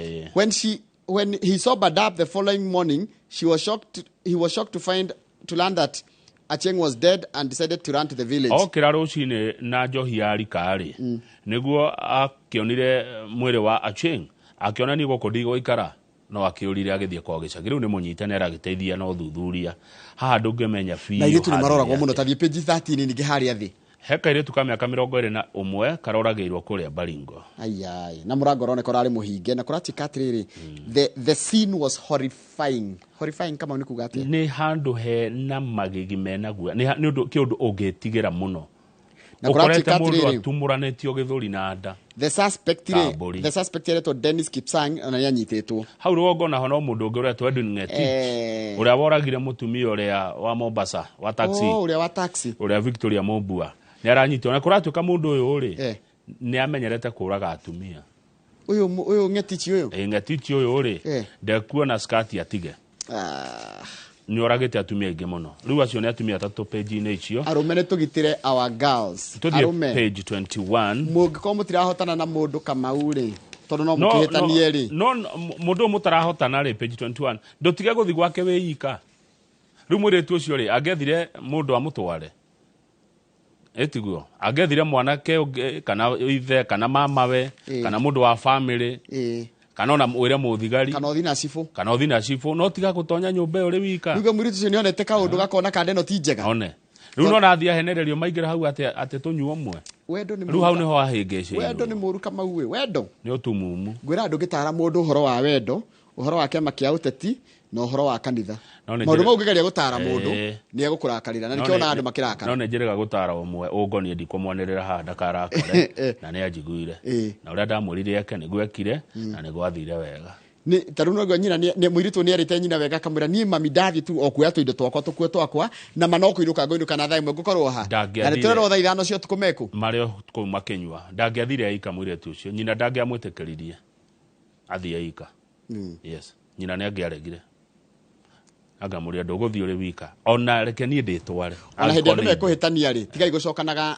When he sobered up the following morning, she was shocked he was shocked to find to learn that Achieng was dead and decided to run to the village. Okĩra rũcinĩ na njohi ya rika-rĩ, nĩguo akĩonire mwĩrĩ wa Achieng, akĩona niĩ gũkũ ndigũikara, no akĩũrire agĩthiĩ kwao gĩcagi. Rĩu nĩ mũnyite nĩ aragĩteithia na ũthuthuria. Haha ndũngĩmenya Na biũ airĩtu nĩ maroragwo hathire mũno. atĩa. Tathiĩ page 13 ningĩ harĩa thĩ. He kairĩtu ka mĩaka 21 karoragĩirwo kũrĩa Baringo. Ayai, na mũrango ũroneka ũrarĩ mũhinge na kũratuĩka atĩrĩrĩ, the scene was horrifying. Horrifying kama nĩ kuga atĩa? Nĩ handũ he na magigi mena guoya, nĩ ũndũ kĩũndũ ũngĩtigĩra mũno. Na ũkorete kũratuĩka mũndũ atĩrĩrĩ, atumũranĩtio gĩthũri na nda. The suspect rĩ, Tambũri. the suspect aretwo Dennis Kipsang ona nĩ anyitĩtwo. Hau rũgongo naho no mũndũ ũngĩ ũretwo Edwin Ngetich, ũrĩa woragire mũtumia ũrĩa wa Mombasa wa taxi. Oh, ũrĩa wa taxi. Ũrĩa Victoria Mombua nĩ aranyitwo, na kũratuĩka mũndũ ũyũ rĩ, nĩ amenyerete kũraga atumia. Ũyũ Ngetich ũyũ. Ĩ, Ngetich ũyũ rĩ, ndekuona skati atige. Nĩ oragĩte atumia aingĩ mũno. Rĩu acio nĩ atumia atatũ page-inĩ icio. Arũme, nĩ tũgitĩre our girls. Tũthiĩ Arũme, page 21. Mũngĩkorwo mũtirahotana na mũndũ, Kamau rĩ, tondũ no mũkĩhĩtanie rĩ. No mũndũ ũyũ mũtarahotana rĩ, page 21, ndũtige gũthiĩ gwake wĩ ika. Rĩu mũirĩtu ũcio rĩ, angĩethire mũndũ amũtware, ĩtiguo angĩethire mwanake ũngĩ kana ithe kana mamawe, kana mũndũ wa family, kana ona wĩre mũthigari, kana ũthiĩ na cibũ, kana ũthiĩ na cibũ, no tiga gũtonya nyũmba ĩyo ũrĩ wika. Rĩu mũirĩtu ũcio nĩonete kaũndũ gakona kanda ĩno ti njega. One rĩu no nathiĩ ahenererio maingĩra hau atĩ tũnyua ũmwe. Wendo nĩ Rĩu hau mũũru. nĩho ahĩngĩcĩirwo. Wendo nĩ mũũru, Kamau ĩ, wendo nĩ ũtumumu. Ngwĩra ndũngĩtara mũndũ ũhoro wa wendo, ũhoro wa kĩama kĩa ũteti na ũhoro wa kanitha. No nĩ Maũndũ njĩra- mau ũngĩgeria gũtara mũndũ nĩ egũkũrakarĩra, na No nĩkĩo onaga andũ makĩrakara. No nĩ njĩrĩga gũtara ũmwe ũngoniĩ, ndikũmwanĩrĩra haha ndakarakare, na nĩ anjiguire, na ũrĩa ndamwĩrire eke nĩguo ekire, na nĩ gwathire wega. Nĩ ta rĩu noguo nyina mũirĩtu nĩ erĩte nyina wega, akamwĩra, niĩ mami ndathiĩ tu o kuoya tũindo twakwa, tũkuo twakwa, na ma no kũinũka ngũinũka na thaa 1 ngũkorwo ha na nĩ Ndangĩathire. tũrerwo thaa 5 cia ũtukũ meku. Marĩ o kũu makĩnyua, ndangĩathire eika mũirĩtu ũcio, nyina ndangĩamwĩtĩkĩririe athiĩ eika. Yes, nyina nĩ angĩaregire, angamũria, ndũgũthiĩ ũrĩ wika, ona reke niĩ ndĩtware. Ona hĩndĩ andũ Angĩkorwo nĩ mekũhĩtania rĩ, tigai gũcokanaga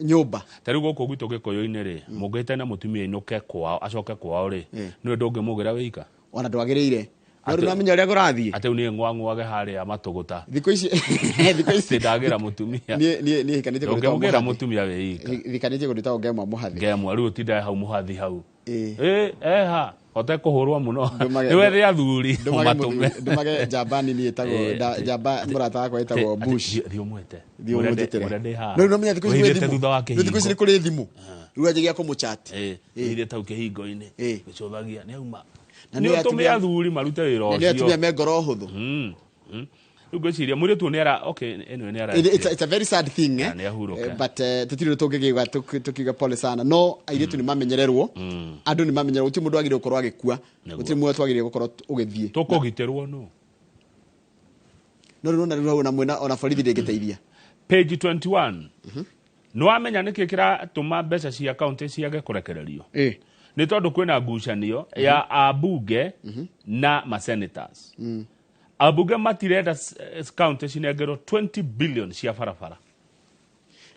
nyũmba. Ta rĩu gũkũ gwitũ gĩkũyũ-inĩ rĩ, mũngĩhĩtania na mũtumia ainũke kwao, acoke kwao rĩ, nĩwe ndũngĩmũgĩra wĩika. Ona ndwagĩrĩire, no rĩu namenya ũrĩa kũrathiĩ. Atĩ rĩu niĩ ng'wang'wage harĩa matũgũta. Thikũ ici ndagĩra mũtumia. Niĩ hikanĩtie kũndũ Ndũngĩmũgĩra gwĩtagwo Mũhathi. mũtumia wĩ ika. Hikanĩtie kũndũ gwĩtagwo Ngemwa Mũhathi. Ngemwa, rĩu ũtindae hau mũhathi hau. Ĩ eha hote kũhũrwo mũno. Ndũmage- Nĩ wethe athuri ndũmage ũmatũme. ndũmage njamba nini ĩtagwo njamba mũrata wakwa ĩtagwo Bush. Thiĩ ũmwĩte. Thiĩ ũmwĩtĩre. Mũrĩa ndĩ haha. No rĩu namenya thikũ ici kwĩ Wĩhithĩte thimũ. thutha wa Rĩu thikũ ici nĩ kĩhingo. kũrĩ thimũ, rĩu anjagia kũmũchat. Wĩhithĩte hau kĩhingo-inĩ gĩcũthagia nĩ auma. Na Nĩ nĩ ũtũme atumia- athuri marute wĩra Na nĩ atumia ũcio. me ngoro hũthũ. Rĩu ngwĩciria mũirĩtu ũyũ nĩ ara, okay, anyway, nĩ ara It's a very sad thing, eh? Nĩ ahurũke. But tũtirĩ tũngĩkiuga tukiuga pole sana, no airĩtu nĩ mamenyererwo, andũ nĩ mamenyererwo, gũtirĩ mũndũ wagĩrĩire gũkorwo agĩkua, gũtirĩ mũndũ twagĩrĩire gũkorwo ũgĩthiĩ. Tũkũgitĩrwo nũ? No rĩu ona rĩu hau ona mwena ona borithi ndĩngĩteithia. Page 21, nĩ wamenya nĩkĩ kĩratũma mbeca cia kaunti ciage kũrekererio? Nĩ tondũ kwĩna ngucanio ya ambunge na masenators. Ambunge matirenda kaunti cinengerwo 20 billion cia barabara.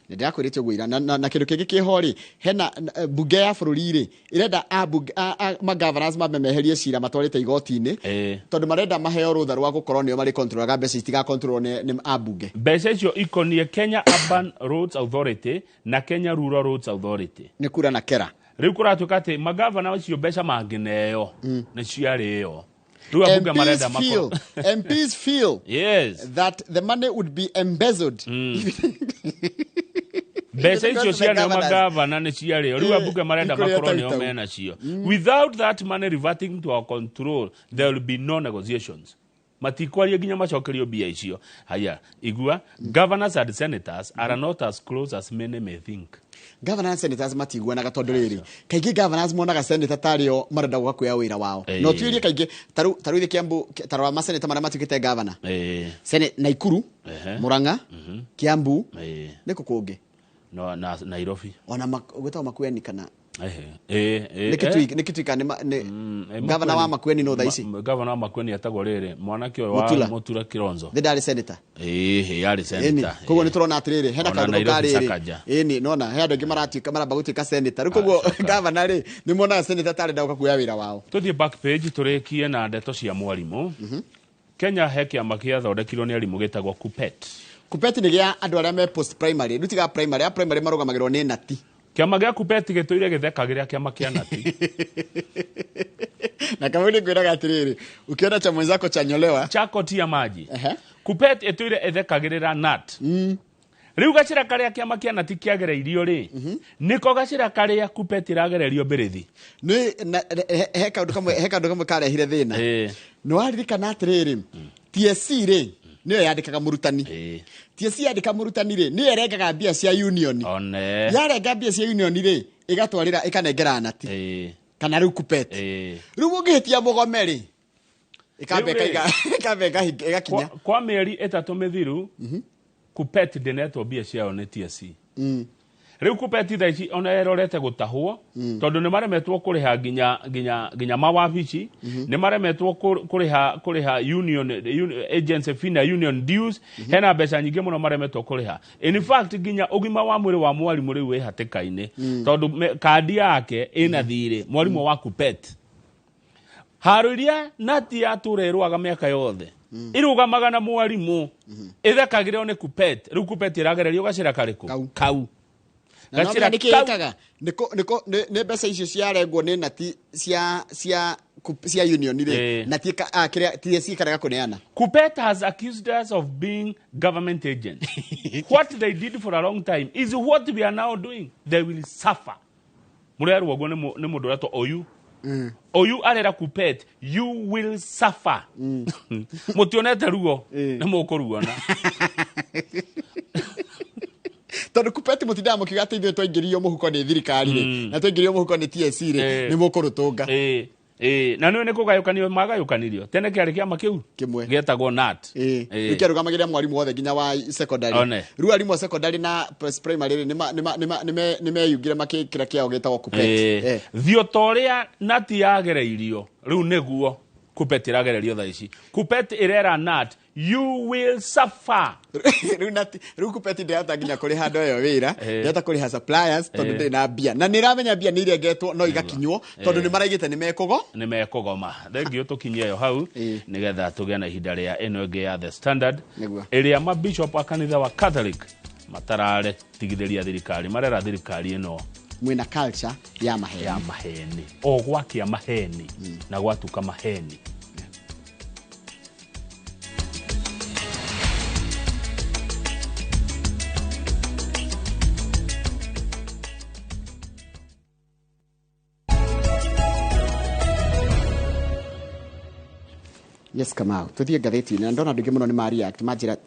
Nĩ ndĩrakwĩrĩte ũguo ira, na kĩndũ kĩngĩ kĩho rĩ, hena bunge ya bũrũri rĩ, ĩrenda ma-governors mambe meherie cira matwarĩte igoti-inĩ, tondũ marenda maheo rũtha rwa gũkorwo nĩo marĩ controlaga mbeca, itigakontrolwo nĩ ambunge. Mbeca icio ikonie Kenya Urban Roads Authority na Kenya Rural Roads Authority. Nĩ kura na kera. Rĩu kũratuĩka atĩ magavana acio mbeca mangĩneo nĩ ciarĩo. Rĩu ambunge marenda MPs feel, makorwo MPs feel that the money would be embezzled. Mbeca icio Because the ciarĩo governors- magavana nĩ ciarĩo. Rĩu ambunge marenda ikũrĩa makorwo nĩo tau-tau. menacio. Without that money reverting to our control, there will be no negotiations. Matikwaria nginya macokerio mbia icio. Haya, igua, governors and senators are not as close as many may think. Governors and senators matiguanaga, tondũ rĩrĩ, kaingĩ governors monaga senator tarĩo marenda gũka kuoya wĩra wao. No tuĩrie kaingĩ tarĩu thĩ Kiambu, tarora maseneta marĩa matuĩkĩte governor. Naikuru, Murang'a, Kiambu, nĩ kũ kũngĩ? No, na Nairobi. Ona gwĩtagwo Makueni kana Ehe. Eh, nĩ Kitui, nĩ Kitui kana nĩ governor wa Makueni no thaa ici? Governor wa Makueni etagwo rĩrĩ mwanake ũyũ wa Mutula. Mutura Kilonzo. Thĩ ndarĩ senator. Ĩĩ, yarĩ Ĩni, senator. koguo nĩ tũrona atĩrĩrĩ, hena Ona kaũndũ Nairobi karĩrĩ Sakaja. ĩni nona he andũ aingĩ maratuĩka maramba gũtuĩka senator rĩu, koguo governor rĩ, nĩ monaga senator tarenda gũka kuoya wĩra wao. Tũthiĩ back page tũrĩkie na ndeto cia mwarimũ. Kenya he kĩama kĩathondekirwo nĩ arimũ gĩtagwo KUPPET. Kupeti nĩ gĩa andũ arĩa me post primary, rĩu tiga primary, a primary marũgamagĩrwo nĩ nati. Kĩama gĩa Kupeti gĩtũire gĩthekagĩra kĩama kĩa nati. Na kamau nĩ ngwĩraga atĩrĩrĩ, ukiona cha mwenzako chanyolewa chako tia maji. Kupet ĩtũire ĩthekagĩrĩra nat. Rĩu gacĩra karĩa kĩama kĩa nati kĩagereirio rĩ, nĩko gacĩra karĩa Kupet ĩragererio mbĩrĩthi. Nĩ he kaũndũ kamwe karehire thĩna. Nĩ waririkana atĩrĩrĩ, TSC rĩ nĩyo yandĩkaga mũrutani. TSC yandĩka mũrutani rĩ, nĩyo ĩrengaga mbia cia union. One. Yarenga mbia cia union rĩ, ĩgatwarĩra ĩkanengera nati kana rĩu Kupet. Rĩu ũngĩhĩtia mũgome rĩ, ĩkamba ĩgakinya. Kwa mĩeri 3 mĩthiru, Kupet ndĩnetwo mbia ciayo nĩ TSC. Rĩu Kupet thaa ici ona ĩrorete gũtahwo, tondũ nĩ maremetwo kũrĩha nginya mawabici, nĩ maremetwo kũrĩha union agency fee na union dues. Hena mbeca nyingĩ mũno maremetwo kũrĩha. In fact nginya ũgima wa mwĩrĩ wa mwarimũ rĩu wĩ hatĩka-inĩ, tondũ kandi yake ĩna thirĩ mwarimũ wa Kupet. Haro iria nati yatũra ĩrũaga mĩaka yothe irũgamaga na mwarimũ, ĩthekagĩrwo nĩ Kupet. Rĩu Kupet ĩragererio gacĩra karĩkũ? Kau. Na no menya nĩkĩ ĩkaga nĩ mbeca icio ciarengwo nĩ nati cia union rĩ, nati kĩrĩa TSC ĩkarega kũneana. Kupet has accused us of being government agents. What they did for a long time is what we are now doing. They will suffer. Mũrerwo ũguo nĩ mũndũ ũretwo Oyu. Oyu arera Kupet, you will suffer. Mũtionete ruo, nĩ mũkũruona. Tondũ Kupet mũtindaga mũkiuga atĩ ithuĩ twaingĩrio mũhuko nĩ thirikari rĩ, na twaingĩrio mũhuko nĩ TSC rĩ, nĩ mũkũrũtũnga. Na nĩ kũgayũkanio magayũkanirio. Tene kĩarĩ kĩama kĩu kĩmwe gĩetagwo NAT. Rĩu kĩarũgamagĩrĩra mwarimũ wothe nginya wa secondary. Rĩu arimũ a secondary na post primary rĩ, nĩ meyungire makĩkĩra kĩao gĩtagwo Kupet. Thio ta ũrĩa nati yagereirio rĩu nĩguo Kupet ĩragererio thaa ici. Kupet ĩrera NAT, you will suffer. Rĩu Kupet ndĩrahota nginya kũrĩha andũ ayo wĩra, ndĩrahota kũrĩha suppliers tondũ ndĩrĩ na mbia. Na nĩ ĩramenya mbia nĩ irengetwo no igakinywo tondũ nĩ maraigĩte nĩ mekũgo. Nĩ mekũgoma. Thengiũ tũkinyie ĩyo hau nĩgetha tũgĩe na ihinda rĩa ĩno ĩngĩ ya The Standard, ĩrĩa mabishop a kanitha wa Catholic matararetigithĩria thirikari, marera thirikari ĩno mwĩna culture ya maheni. Ya maheni. O gwakia maheni na gwatuka maheni. Yes, Kamau, tuthiĩ ngathĩti-inĩ na ndona andũ aingĩ mũno nĩ ma react manjĩra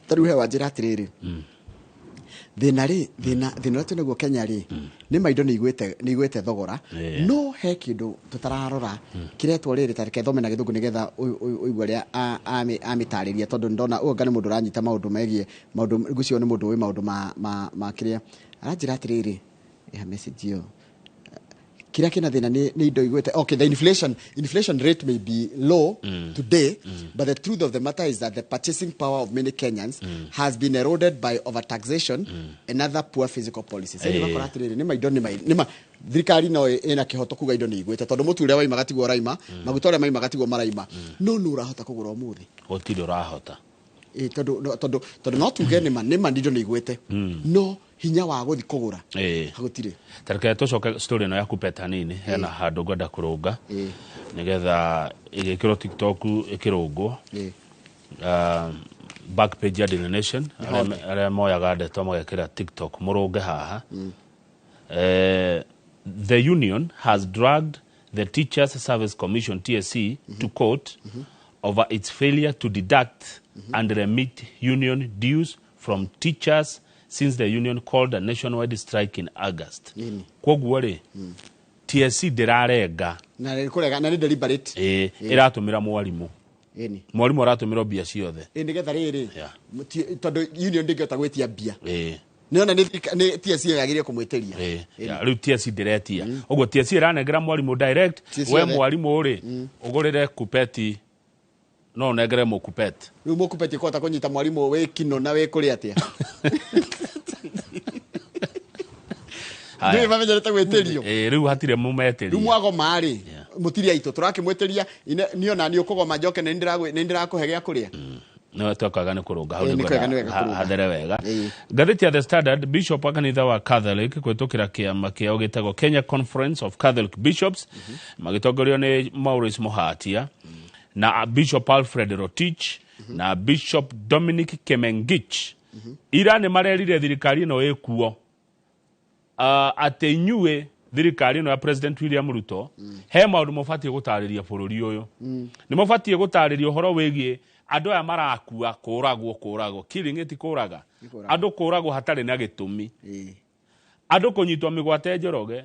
ta rĩu he wanjĩra atĩrĩrĩ, thĩna rĩ, thĩna ũrĩa twĩnaguo Kenya rĩ, nĩ ma indo nĩ igwĩte thogora, no he kĩndũ tũtararora kĩretwo rĩrĩ, ta reke thome na gĩthũngũ nĩgetha ũigue ũrĩa amĩtarĩria, tondũ ndona ũyũ anga nĩ mũndũ ũranyita maũndũ megiĩ maũndũ, ngwĩciria nĩ mũndũ ũĩ maũndũ ma kĩrĩa aranjĩra atĩrĩrĩ, ya message ĩyo kĩrĩa kĩna thĩna nĩ indo igwĩte. Okay, the inflation rate may be low today, but the truth of the matter is that the purchasing power of many Kenyans has been eroded by overtaxation and other poor fiscal policies. Ĩĩ ũgakora atĩrĩrĩ, nĩ ma indo nĩ ma thirikari no ĩna kĩhoto kuga indo nĩ igwĩte, tondũ mũtu ũrĩa waimaga tiguo ũraima, maguta ũrĩa maimaga tiguo maraima, no nũ ũrahota kũgũra ũmũthĩ? Gũtirĩ ũrahota. Tondũ no tuge nĩ ma indo nĩ igwĩte, no hinya wa gũthi kũgũra gũtirĩ. Tareke tũcoke story ĩno ya Kupet hanini, hena handũ ngwenda kũrũnga nĩgetha ĩgĩkĩrwo TikTok ĩkĩrũngwo. Back page ya Daily Nation, arĩa moyaga ndeto magekĩra TikTok mũrũnge haha. The union has dragged the Teachers Service Commission TSC to court over its failure to deduct and remit union dues from teachers since the union called a nationwide strike in August. Kwoguo rĩ, TSC ndĩrarenga. Na nĩ na nĩ deliberate. Ĩratũmĩra mwarimũ. Mwarimũ aratũmĩra mbia ciothe. Nĩgetha rĩrĩ, tondũ union ndĩngĩhota gwĩtia mbia. Nĩona nĩ TSC yagĩrĩire kũmwĩtĩria. Rĩu TSC ndĩretia. Ũguo TSC ĩranengera mwarimũ direct, we mwarimũ rĩ, ũgũrĩre Kupeti, no ũnengere mũkupet. Rĩu mũkupeti kũhota kũnyita mwarimũ wĩ kino na wĩ kũrĩa atĩa? Ndũĩ mamenyerete gwĩtĩrio. Rĩu hatirĩ mũmetĩria. Rĩu mwagoma rĩ, mũtiri aitũ tũrakĩmwĩtĩria, niĩ ona niĩ ũkũgoma njoke nĩ ndĩrakũhe gĩa kũrĩa. No twekaga nĩ kũrũnga hau Ĩĩ, nĩ nĩguo kwega, nĩ wega kũrũnga. hathere wega. Ngathĩti ya The Standard, bishop wa kanitha wa Catholic kũhĩtũkĩra kĩama kĩao gĩtagwo Kenya Conference of Catholic Bishops, magĩtongorio nĩ Maurice Muhatia na Bishop Alfred Rotich na Bishop Dominic Kemengich, ira nĩ marerire thirikari ĩno ĩkuo atĩ inyuĩ thirikari ĩno ya President William Ruto, he maũndũ mũbatiĩ gũtarĩria bũrũri ũyũ. Nĩ mũbatiĩ gũtarĩria ũhoro wĩgiĩ andũ aya marakua, kũragwo, kũragwo, killing ĩti kũraga. Kũraga. Andũ kũragwo hatarĩ na gĩtũmi, andũ kũnyitwo mĩgwate Njoroge.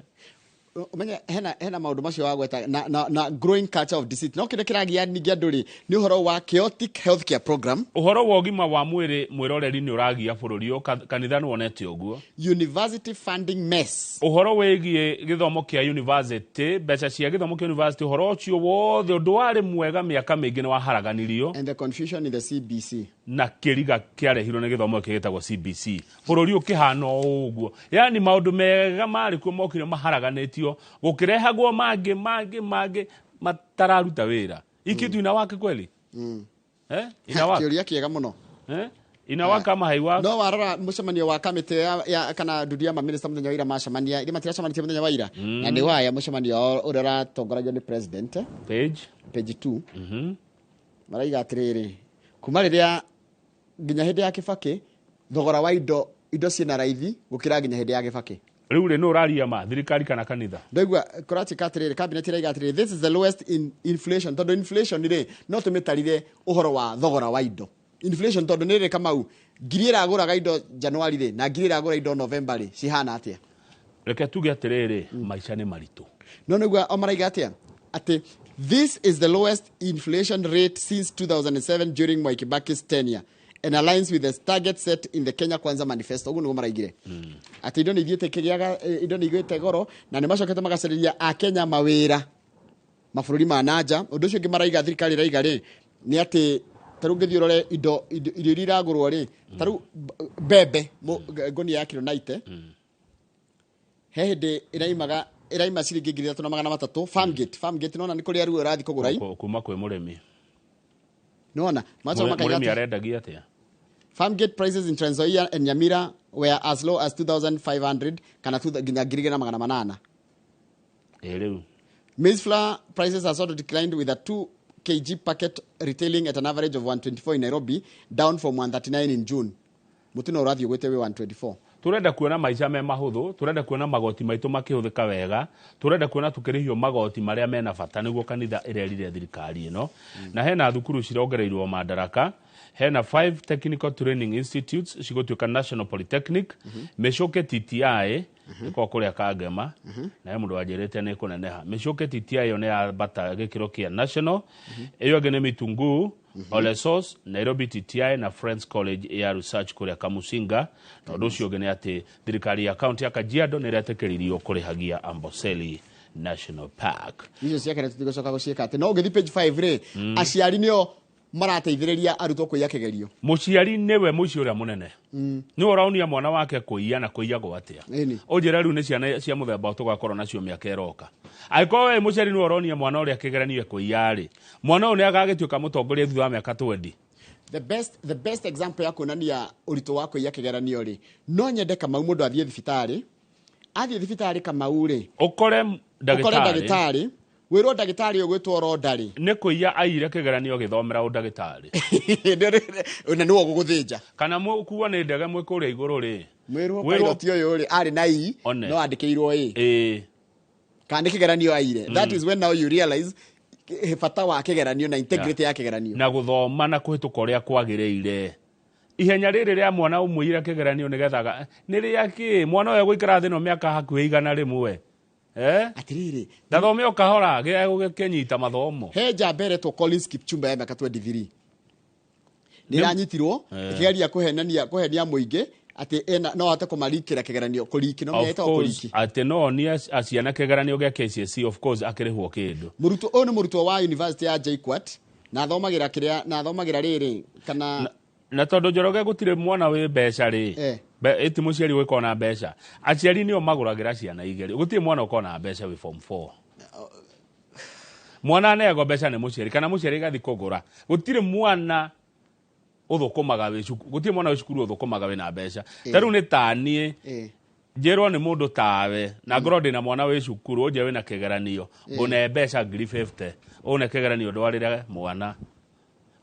Umenye hena maũndũ macio wagweta na growing culture of deceit, no kĩrĩa kĩragia ningĩ andũ rĩ, nĩ ũhoro wa chaotic healthcare program. Ũhoro wa ũgima wa mwĩrĩ, mwĩroreri, nĩ ũragia bũrũri ũyũ. Kanitha nĩ wonete ũguo. University funding mess. Ũhoro wĩgiĩ gĩthomo kĩa university, mbeca cia gĩthomo kĩa university, ũhoro ũcio wothe, ũndũ warĩ mwega mĩaka mĩingĩ, nĩ waharaganirio. And the confusion in the CBC. Na kĩriga kĩarehirwo nĩ gĩthomo gĩkĩ gĩtagwo CBC, bũrũri ũkĩhana o ũguo. Yani maũndũ mega marĩ kuo mokire maharaganĩtio, gũkĩrehagwo mangĩ mangĩ mangĩ matararuta wĩra. Hii kitu inawaka kweli? Eh? Inawaka? Kĩũria kĩega mũno. Eh? Inawaka ama haiwaka? No warora mũcemanio wa kamĩtĩ ya kana ndundu ya maminista mũthenya wa ira macemania, iria matiracemanĩtie mũthenya wa ira, na nĩ waya mũcemanio wao ũrĩa ũratongoragio nĩ president. Page? Page 2. Maraiga atĩrĩrĩ, kuma rĩrĩa nginya hĩndĩ ya Kĩbakĩ, thogora wa indo ciĩna raithi gũkĩra nginya hĩndĩ ya Kĩbakĩ. Rĩu rĩ, nũ ũraria ma, thirikari kana kanitha? Ndaigua kũratuĩka atĩrĩrĩ, cabinet ĩraiga atĩrĩrĩ, this is the lowest in inflation, tondũ inflation rĩ, no tũmĩtarire ũhoro wa thogora wa indo. Inflation, tondũ nĩ rĩ, Kamau, ngiri ĩragũraga indo January rĩ na ngiri ĩragũra indo November rĩ, cihana atĩa? Reke tuge atĩrĩrĩ, maica nĩ maritũ. No nĩguo o maraiga atĩa, atĩ this is the lowest inflation rate since 2007 during Mwai Kibaki's tenure and aligns with the target set in the Kenya Kwanza manifesto. Ũguo nĩguo maraigire, atĩ indo nĩ ithiĩte ikĩgĩaga, indo nĩ igĩte goro, na nĩ macokete magacarĩria akenya mawĩra mabũrũri ma nanja. Ũndũ ũcio ũngĩ maraiga, thirikari ĩraiga rĩ, nĩ atĩ ta rĩu ũngĩthiĩ ũrore indo irio iria iragũrwo rĩ, ta rĩu mbembe, ngũnia ya kiro 90 he hĩndĩ ĩraimaga, ĩraima ciringi 3,300 Farmgate. Farmgate nona nĩ kũrĩa rĩu ũrathiĩ kũgũra i Kuma kwĩ mũrĩmi. Nona macoka makaiga Mũrĩmi atĩ arendagia atĩa? Farmgate prices in Trans Nzoia and Nyamira were as low as 2500 kana nginya 2,800. Ĩ rĩu. Maize flour prices has also declined, with a 2 kg packet retailing at an average of 124 in Nairobi, down from 139 in June. Mũtino ũrathiĩ ũgwĩte wĩ 124. Turenda kuona maica me mahũthũ, turenda kuona magoti maitũ makĩhũthĩka wega, turenda kuona tukĩrĩhio magoti marĩa mena bata, nĩguo kanitha ĩrerire thirikari ĩno. Na hena thukuru cirongereirwo madaraka, hena five technical training institutes cigũtuĩka national polytechnic. Mĩcũke TTI ĩkoragwo kũrĩa Kangema, na he mũndũ wanjĩrĩte nĩ kũneneha. Mĩcũke TTI ĩyo nĩ yambata gĩkĩro kĩa national. Ĩyo ĩngĩ nĩ Mitunguu, Olesos, Nairobi TTI na Friends College ya Research kũrĩa Kamusinga. Na ũndũ ũcio ũngĩ nĩ atĩ thirikari ya kaunti ya Kajiado nĩ ĩretĩkĩririo kũrĩhagia Amboseli National Park. Icio ciake tũtigũcoka gũciĩka atĩ no ũngĩthiĩ page 5 rĩ, aciari nĩo marateithĩrĩria arutwo kũiya kĩgerio. Mũciari nĩwe mũici ũrĩa mũnene, nĩwe ũraonia mwana wake kũiya na kũiyagwo atĩa. Ĩni. Ũnjĩre rĩu nĩ ciana cia mũthemba tũgakorwo nacio mĩaka ĩroka, angĩkorwo we mũciari nĩwe ũronia mwana ũrĩa kĩgeranio kũiya rĩ, mwana ũyũ nĩ agagĩtuĩka mũtongoria thutha wa mĩaka 20. The best example ya kuonania ũritũ wa kũiya kĩgeranio rĩ, no nyende, Kamau, mũndũ athiĩ thibitarĩ, athiĩ thibitarĩ, Kamau rĩ, ũkore ũkore ndagĩtarĩ ndagĩtarĩ, wĩrwo ndagĩtarĩ ũgwĩtwo Ronda rĩ, nĩ kũiya aire kĩgeranio gĩthomera ũndagĩtarĩ. Na nĩwe ũgũgũthĩnja. Kana mũkuo nĩ ndege mwĩ kũrĩa igũrũ rĩ, mwĩrwo Wĩrwo- pilot ũyũ rĩ, arĩ na i One. no andĩkĩirwo ĩ ĩĩ kana nĩ kĩgeranio aire. That is when now you realize bata wa kĩgeranio na integrity ya kĩgeranio. Na gũthoma na kũhĩtũka ũrĩa kwagĩrĩire. Ihenya rĩrĩ rĩa mwana ũmũire kĩgeranio nĩgetha nĩ rĩa kĩ? Mwana ũyũ egũikara thĩ no mĩaka hakuhĩ 100, eh? Atĩrĩrĩ, ndathome o kahora gĩkĩnyita mathomo. He njamba ĩretwo Collins Kipchumba ya mĩaka 23 nĩ ĩranyitirwo ĩkĩgeria kũhenania, kũhenia mũingĩ atĩ ena no ahote kũmarikĩra kĩgeranio, kũriki no Of mĩetagwo course, kũriki. Atĩ no onie ciana kĩgeranio gĩa KCSE, of course akĩrĩhwo kĩndũ. Mũrutwo ũyũ nĩ mũrutwo wa university ya JKUAT na athomagĩra kĩrĩa, na athomagĩra rĩrĩ kana Na tondũ Njoroge gũtirĩ mwana wĩ mbeca rĩ, ĩti mũciari ũgĩkorwo na mbeca, aciari nĩo magũragĩra ciana igerio. Gũtirĩ mwana ũkorwo na mbeca wĩ form 4. Mwana aneagwo mbeca nĩ mũciari kana mũciari gathiĩ kũgũra. Gũtirĩ mwana. Ũthũkũmaga wĩ cukuru, gũtirĩ mwana wĩ cukuru ũthũkũmaga wĩna mbeca. Ta rĩu nĩ taniĩ njĩrwo nĩ mũndũ tawe na ngorwo ndĩna mwana wĩ cukuru, ũnje wĩna kĩgeranio, ngũne mbeca 50,000, ũne kĩgeranio ndwarĩre mwana.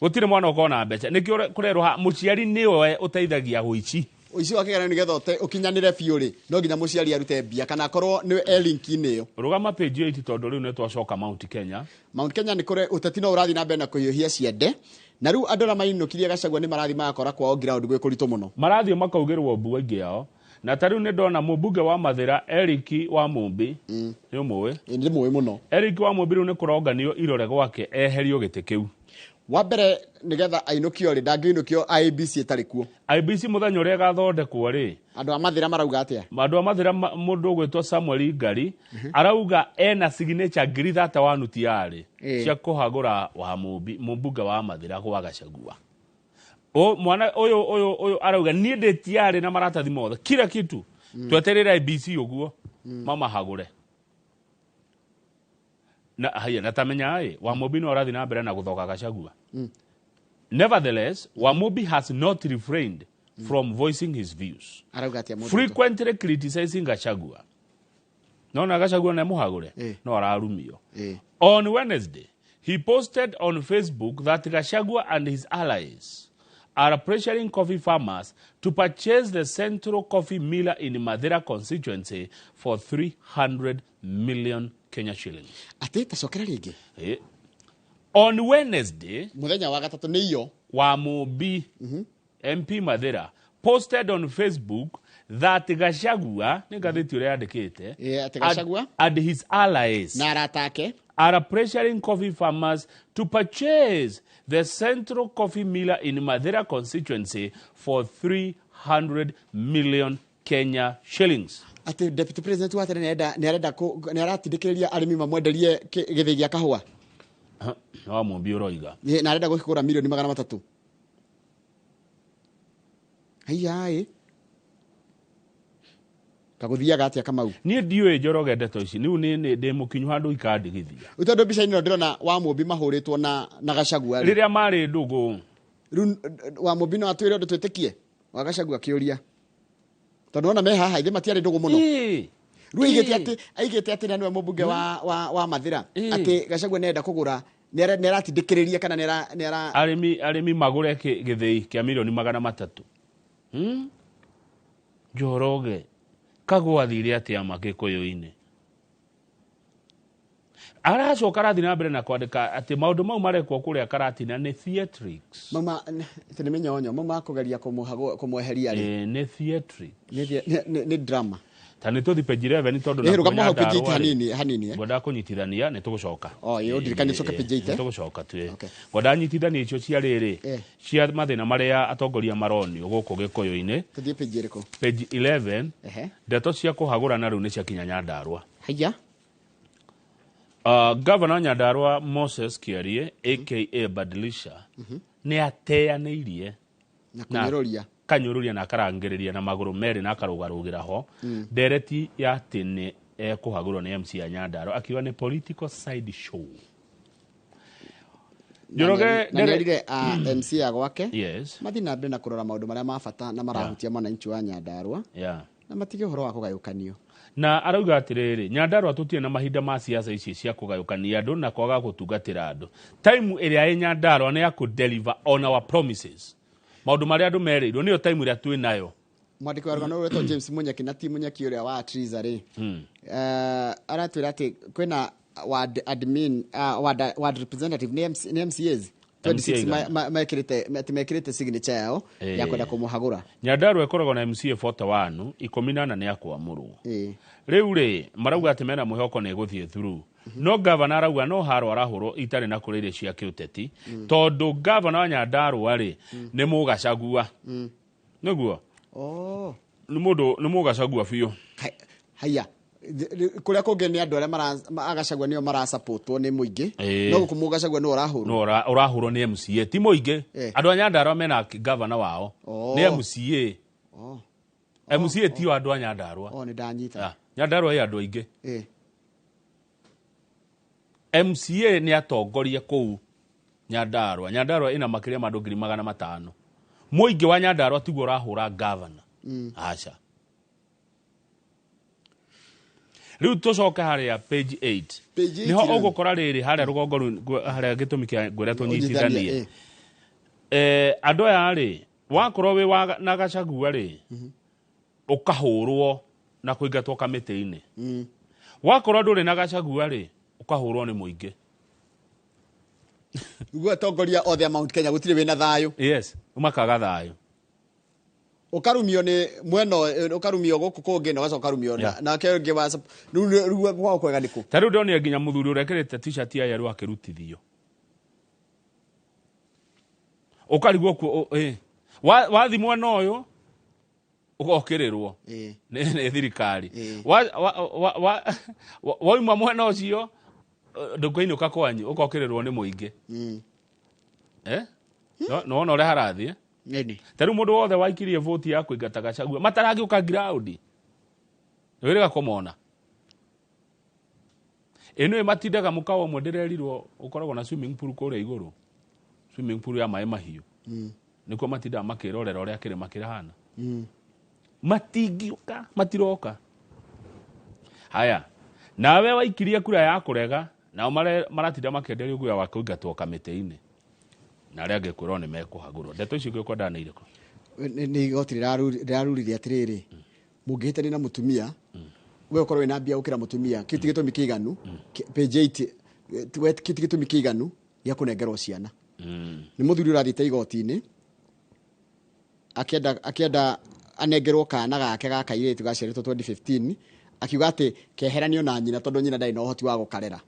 Gũtirĩ mwana ũkorwo na mbeca. Nĩkĩo kũrerwo haha mũciari nĩwe ũteithagia ũici. Ũici wa kĩgeranio nĩgetha ũkinyanĩre biũ rĩ, no nginya mũciari arute mbia kana akorwo nĩwe e link-inĩ ĩyo. Rũgama page 8 tondũ rĩu nĩ twacoka Mount Kenya. Mount Kenya nĩ kũrĩ ũteti no ũrathiĩ na mbere na kũhiũhia ciande, na rĩu andũ arĩa mainũkirie Gachagua nĩ marathiĩ magakora kwao ground gwĩ kũritũ mũno. Marathiĩ makaugĩrwo mbu aingĩ ao. Na ta rĩu nĩ ndona mũmbunge wa Mathĩra Eric wa Mumbi, nĩ ũmũĩ? Nĩ mũĩ mũno. Eric wa Mumbi rĩu nĩ kũronganio irore gwake eherio gĩtĩ kĩu. Wa mbere nĩgetha ainũkio rĩ, ndangĩinũkio IEBC ĩtarĩ kuo. IEBC mũthenya ũrĩa ĩgathondekwo rĩ, andũ a Mathĩra marauga atĩa? Andũ a Mathĩra, mũndũ ũgwĩtwo Samuel Ngari arauga ena signature 31,000 tiarĩ cia kũhagũra wa Mumbi, mũmbunge wa Mathĩra gwa Gachagua. O mwana ũyũ ũyũ ũyũ arauga niĩ ndĩ tiarĩ na maratathi mothe kila kitu, tweterere IEBC ũguo mamahagũre. Na haya na tamenya ĩ wa Mumbi no arathiĩ na mbere na gũthoka Gachagua. Nevertheless, Wamumbi has not refrained from voicing his views, Arauga atĩa mũndũ? frequently criticizing Gachagua. Nona Gachagua nĩ mũhagũre, no ararumio. On Wednesday, he posted on Facebook that Gachagua and his allies are pressuring coffee farmers to purchase the Central Coffee Miller in Mathira constituency for 300 million Kenya shillings. Atĩ tacokera rĩngĩ. On Wednesday, mũthenya wa gatatũ nĩ iyo, Wamumbi, MP Mathira, posted on Facebook that Gachagua, nĩ ngathĩti ũrĩa yandĩkĩte, Atĩ Gachagua and his allies na arata ake are pressuring coffee farmers to purchase the Central Coffee Miller in Mathira constituency for 300 million Kenya shillings. Atĩ deputy president wa tene nĩ arenda nĩ aratindĩkĩrĩria arĩmi mamwenderie gĩthĩi gĩa kahũa. Wamumbi ũroiga. Na arenda gũkĩgũra 300 million. Haiya ĩ kagũthiaga atĩa, Kamau? Niĩ ndiũĩ, Njoroge, ndeto ici rĩu nĩ ndĩ mũkinyu handũ ikandigithia. Rĩu tondũ mbica-inĩ ĩno ndĩrona Wamumbi mahũrĩtwo na Gachagua rĩ. Rĩrĩa marĩ ndũgũ. Rĩu Wamumbi no atwĩre ũndũ twĩtĩkie wa Gachagua kĩũria, tondũ wona me haha ithe matiarĩ ndũgũ mũno. Rĩu aigĩte atĩ na nĩwe mũmbunge wa Mathĩra, atĩ Gachagua nĩarenda kũgũra, nĩaratindĩkĩrĩria kana nĩara Arĩmi magũre gĩthĩi kĩa 300 million. Njoroge, kagwathire atĩa Magĩkũyũ-inĩ? Aracoka arathiĩ na mbere na kwandĩka atĩ maũndũ mau marekwo kũrĩa Karatina nĩ theatrics. Mauma atĩ nĩ mĩnyonyo mauma kũgeria kũmweheria rĩ. Nĩ theatrics. Nĩ drama. Ta nĩ tũthi page 11 tondũ Rũgama hau page 8 Nyandarũa rĩ, hanini hanini. Ngwendaga kũnyitithania, nĩ tũgũcoka. Oh, ĩ, ũndirikanie ũcoke page 8, Nĩ eh? tũgũcoka tu. Ngwendaga nyitithanie icio cia rĩrĩ, cia mathĩna marĩa atongoria maronio gũkũ Gĩkũyũ-inĩ. Tũthiĩ page ĩrĩkũ? Page 11. Ndeto cia kũhagũrana rĩu nĩ ciakinya Nyandarũa. Haiya. Gavana wa Nyandarũa Moses Kiarie aka Badilisha nĩ ateanĩirie na kũnyũrũria. Kanyũrũria na akarangĩrĩria na magũrũ merĩ na akarũgarũgĩra ho ndereti ya atĩ nĩ ekũhagũrwo nĩ MC ya Nyandarũa, akiuga nĩ political side show. Njoroge, na nĩerire a MC ya gwake mathiĩ na mbere na kũrora maũndũ marĩa ma bata na marahutia mwananchi wa Nyandarũa na matige ũhoro wa kũgayũkanio. Na arauga atĩrĩrĩ, Nyandarũa tũtirĩ na mahinda ma siasa ici cia kũgayũkania andũ na kwaga gũtungatĩra andũ. Time ĩrĩa ĩ Nyandarũa nĩ ya kũ-deliver on our promises, maũndũ marĩa andũ merĩirwo, nĩyo time ĩrĩa twĩ nayo. Mwandĩki wa rũgano rũretwo James Munyeki, na ti Munyeki ũrĩa wa Triza rĩ, aratwĩra atĩ kwĩna ward admin, ward representative nĩ MC, nĩ MCAs 26 igana. Mekĩrĩte atĩ mekĩrĩte signature yao ya kwenda kũmũhagũra. Nyandarũa ĩkoragwo na MCA 41, 14 nĩ akwamũrwo. Rĩu rĩ, marauga atĩ mena mwĩhoko nĩ ĩgũthiĩ through, no gavana arauga no haro arahũrwo itarĩ na kũrĩa irio cia kĩũteti, tondũ gavana wa Nyandarũa rĩ, nĩ mũgacagua nĩguo. Oh. Nĩ mũndũ nĩ mũgacagua biũ. Haya, kũrĩa kũngĩ nĩ andũ arĩa agacagua nĩo marasapotwo nĩ mũingĩ, no gũkũ mũgacagua nĩwe ũrahũrwo. No ũrahũrwo nĩ MCA, ti mũingĩ. Andũ a Nyandarũa mena gavana wao. Nĩ MCA. MCA tio andũ a Nyandarũa. Oh, nĩ ndanyita. Ah, Nyandarũa ĩ andũ aingĩ. MCA nĩ atongoria kũu Nyandarũa. Nyandarũa ĩna makĩria ma andũ 500,000. Mũingĩ wa Nyandarua tiguo ũrahũra gavana. Aca. Rĩu tũcoke harĩa page 8. Page 8 Nĩho rĩu. Ũgũkora rĩrĩ harĩa rũgongo rũu harĩa gĩtũmi kĩa ngwĩra Ũnyitithanie, tũnyitithanie. Andũ aya rĩ, wakorwo wĩ wa na Gachagua rĩ, ũkahũrwo na kũingatwo kamĩtĩ-inĩ. Wakorwo ndũrĩ na Gachagua rĩ, ũkahũrwo nĩ mũingĩ. Guo atongoria othe a Mount Kenya gũtirĩ wĩna thayũ. Yes, makaga thayũ. Ũkarumio nĩ mwena ũyũ, ũkarumio gũkũ kũngĩ na ũgacoka ũkarumio nake ũngĩ wa rĩu kwao kwega nĩkũ? Ta rĩu ndonire nginya mũthuri ũrekĩrĩte t-shirt ya yerũ akĩrutithio. Ũkarigwo kuo wathi mwena ũyũ ũgokĩrĩrwo nĩ thirikari. Wauma mwena ũcio ndũkũinũka kwanyu ũgokĩrĩrwo nĩ mũingĩ. Nĩwona ũrĩa harathiĩ? Nini. Ta rĩu mũndũ wothe waikirie voti ya kũingata Gachagua matarangĩũka ground nĩwĩrĩga kũmona. Ĩno matindaga mũkawa ũmwe ndĩrerirwo ũkoragwo na swimming pool kũrĩa igũrũ, swimming pool ya maĩ mahiũ. Nĩkuo matindaga makĩrorera ũrĩa kĩrĩma kĩrahana. Matingĩũka, matiroka. Haya, nawe waikirie kura ya kũrega nao maratinda makĩenderio guoya wa kũingatwo kamĩtĩ-inĩ na arĩa angĩ kwĩrwo nĩ mekũhagũrwo. Ndeto icio ngĩkwenda nĩ irĩkũ? Nĩ igoti rĩrarurire atĩrĩrĩ, mũngĩhĩtania na mũtumia we ũkorwo wĩna mbia gũkĩra mũtumia, kĩu ti gĩtũmi kĩiganu. Page 8, kĩu ti gĩtũmi kĩiganu gĩa kũnengerwo ciana. Nĩ mũthuri ũrathiĩte igoti-inĩ akĩenda anengerwo kana gake ga kairĩtu gaciarĩtwo 2015, akiuga atĩ keheranio na nyina tondũ nyina ndarĩ na ũhoti wa gũkarera.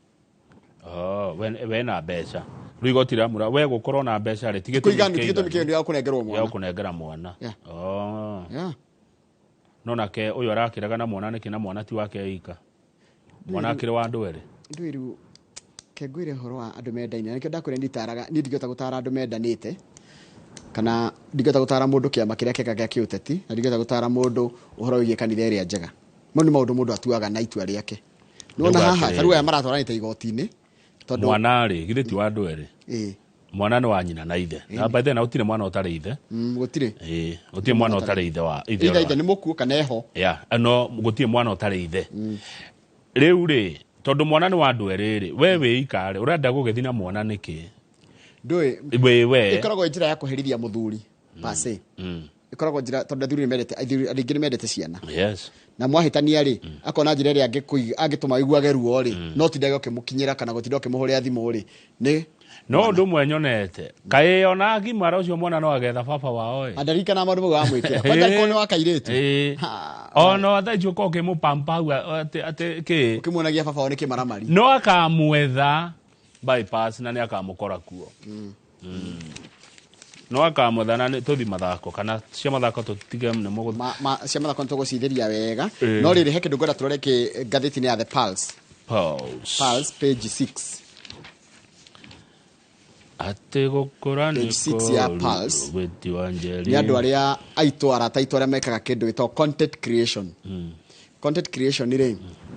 Oh, we na mbeca rĩu igoti rĩramwĩra we gũkorwo na mbeca rĩ ti gĩtũmi Kũiganu, ti gĩtũmi kĩiganu gĩa kũnengerwo mwana. Gĩa kũnengera mwana. Oh. No nake ũyũ arakĩrega na mwana nĩkĩ na mwana ti wake ika? Mwana akĩrĩ wa andũ erĩ. Ndũĩ rĩu ke ngwĩre ũhoro wa andũ mendaine, na nĩkĩo ndakwĩra nditaraga, niĩ ndingĩhota gũtara andũ mendanĩte, kana ndingĩhota gũtara mũndũ kĩama kĩrĩa kĩega gĩa kĩũteti, na ndingĩhota gũtara mũndũ ũhoro wĩgiĩ kanitha ĩrĩa njega. Mau nĩ maũndũ mũndũ atuaga na itua rĩake. Nĩwona Ndauga haha, ta rĩu atĩrĩrĩ. aya maratwaranĩte igoti-inĩ, tondũ Mwana rĩ, githĩ ti wa andũ erĩ? Mwana nĩ wa nyina na ithe. Na by then gũtirĩ mwana ũtarĩ ithe. Gũtirĩ. Gũtirĩ mwana ũtarĩ ithe wa ithe. Ithe ithe nĩ mũkuũ kana eho. Yeah, no gũtirĩ mwana ũtarĩ ithe. Rĩu rĩ, tondũ mwana nĩ wa andũ erĩ rĩ, we wĩ ika rĩ, ũrenda gũgĩthiĩ na mwana nĩkĩ? Ndũĩ. Wĩ we. Ĩkoragwo njĩra ya kũherithia mũthuri. Pase. Ĩkoragwo njĩra tondũ athuri nĩ mendete, athuri aingĩ nĩ mendete ciana. Na mwahĩtania rĩ, akona njĩra ĩrĩa angĩtũma ũiguage ruo rĩ, no tindage ũkĩmũkinyĩra kana gũtinda ũkĩmũhũrĩra thimũ rĩ, nĩ No ũndũ ũmwe nyonete, kaĩ ona agimara ũcio mwana no agetha baba wao ĩ. Andarikana maũndũ mau wamwĩkĩra. Kwanja angĩkorwo nĩ wa kairĩtu. Ona thaa ici ũkorwo ũkĩmũpampa hau atĩ kĩ? Ũkĩmuonagia baba wao nĩ kĩmaramari. No akamwetha bypass na nĩ akamũkora kuo. No akamwetha na nĩ tũthi mathako kana cia mathako tũtige nĩ mũgũ- Cia mathako nĩ tũgũcithĩria wega. No rĩrĩ, he kĩndũ ngwenda tũrore kĩ ngathĩti-inĩ ya The Pulse. Pulse. Pulse page 6. Atĩ gũkũra nĩ Page 6 ya kũũru, Pulse. gwĩti wa Njeri. Nĩ andũ arĩa aitũ, arata aitũ arĩa mekaga kĩndũ gĩtagwo content creation. Content creation rĩ,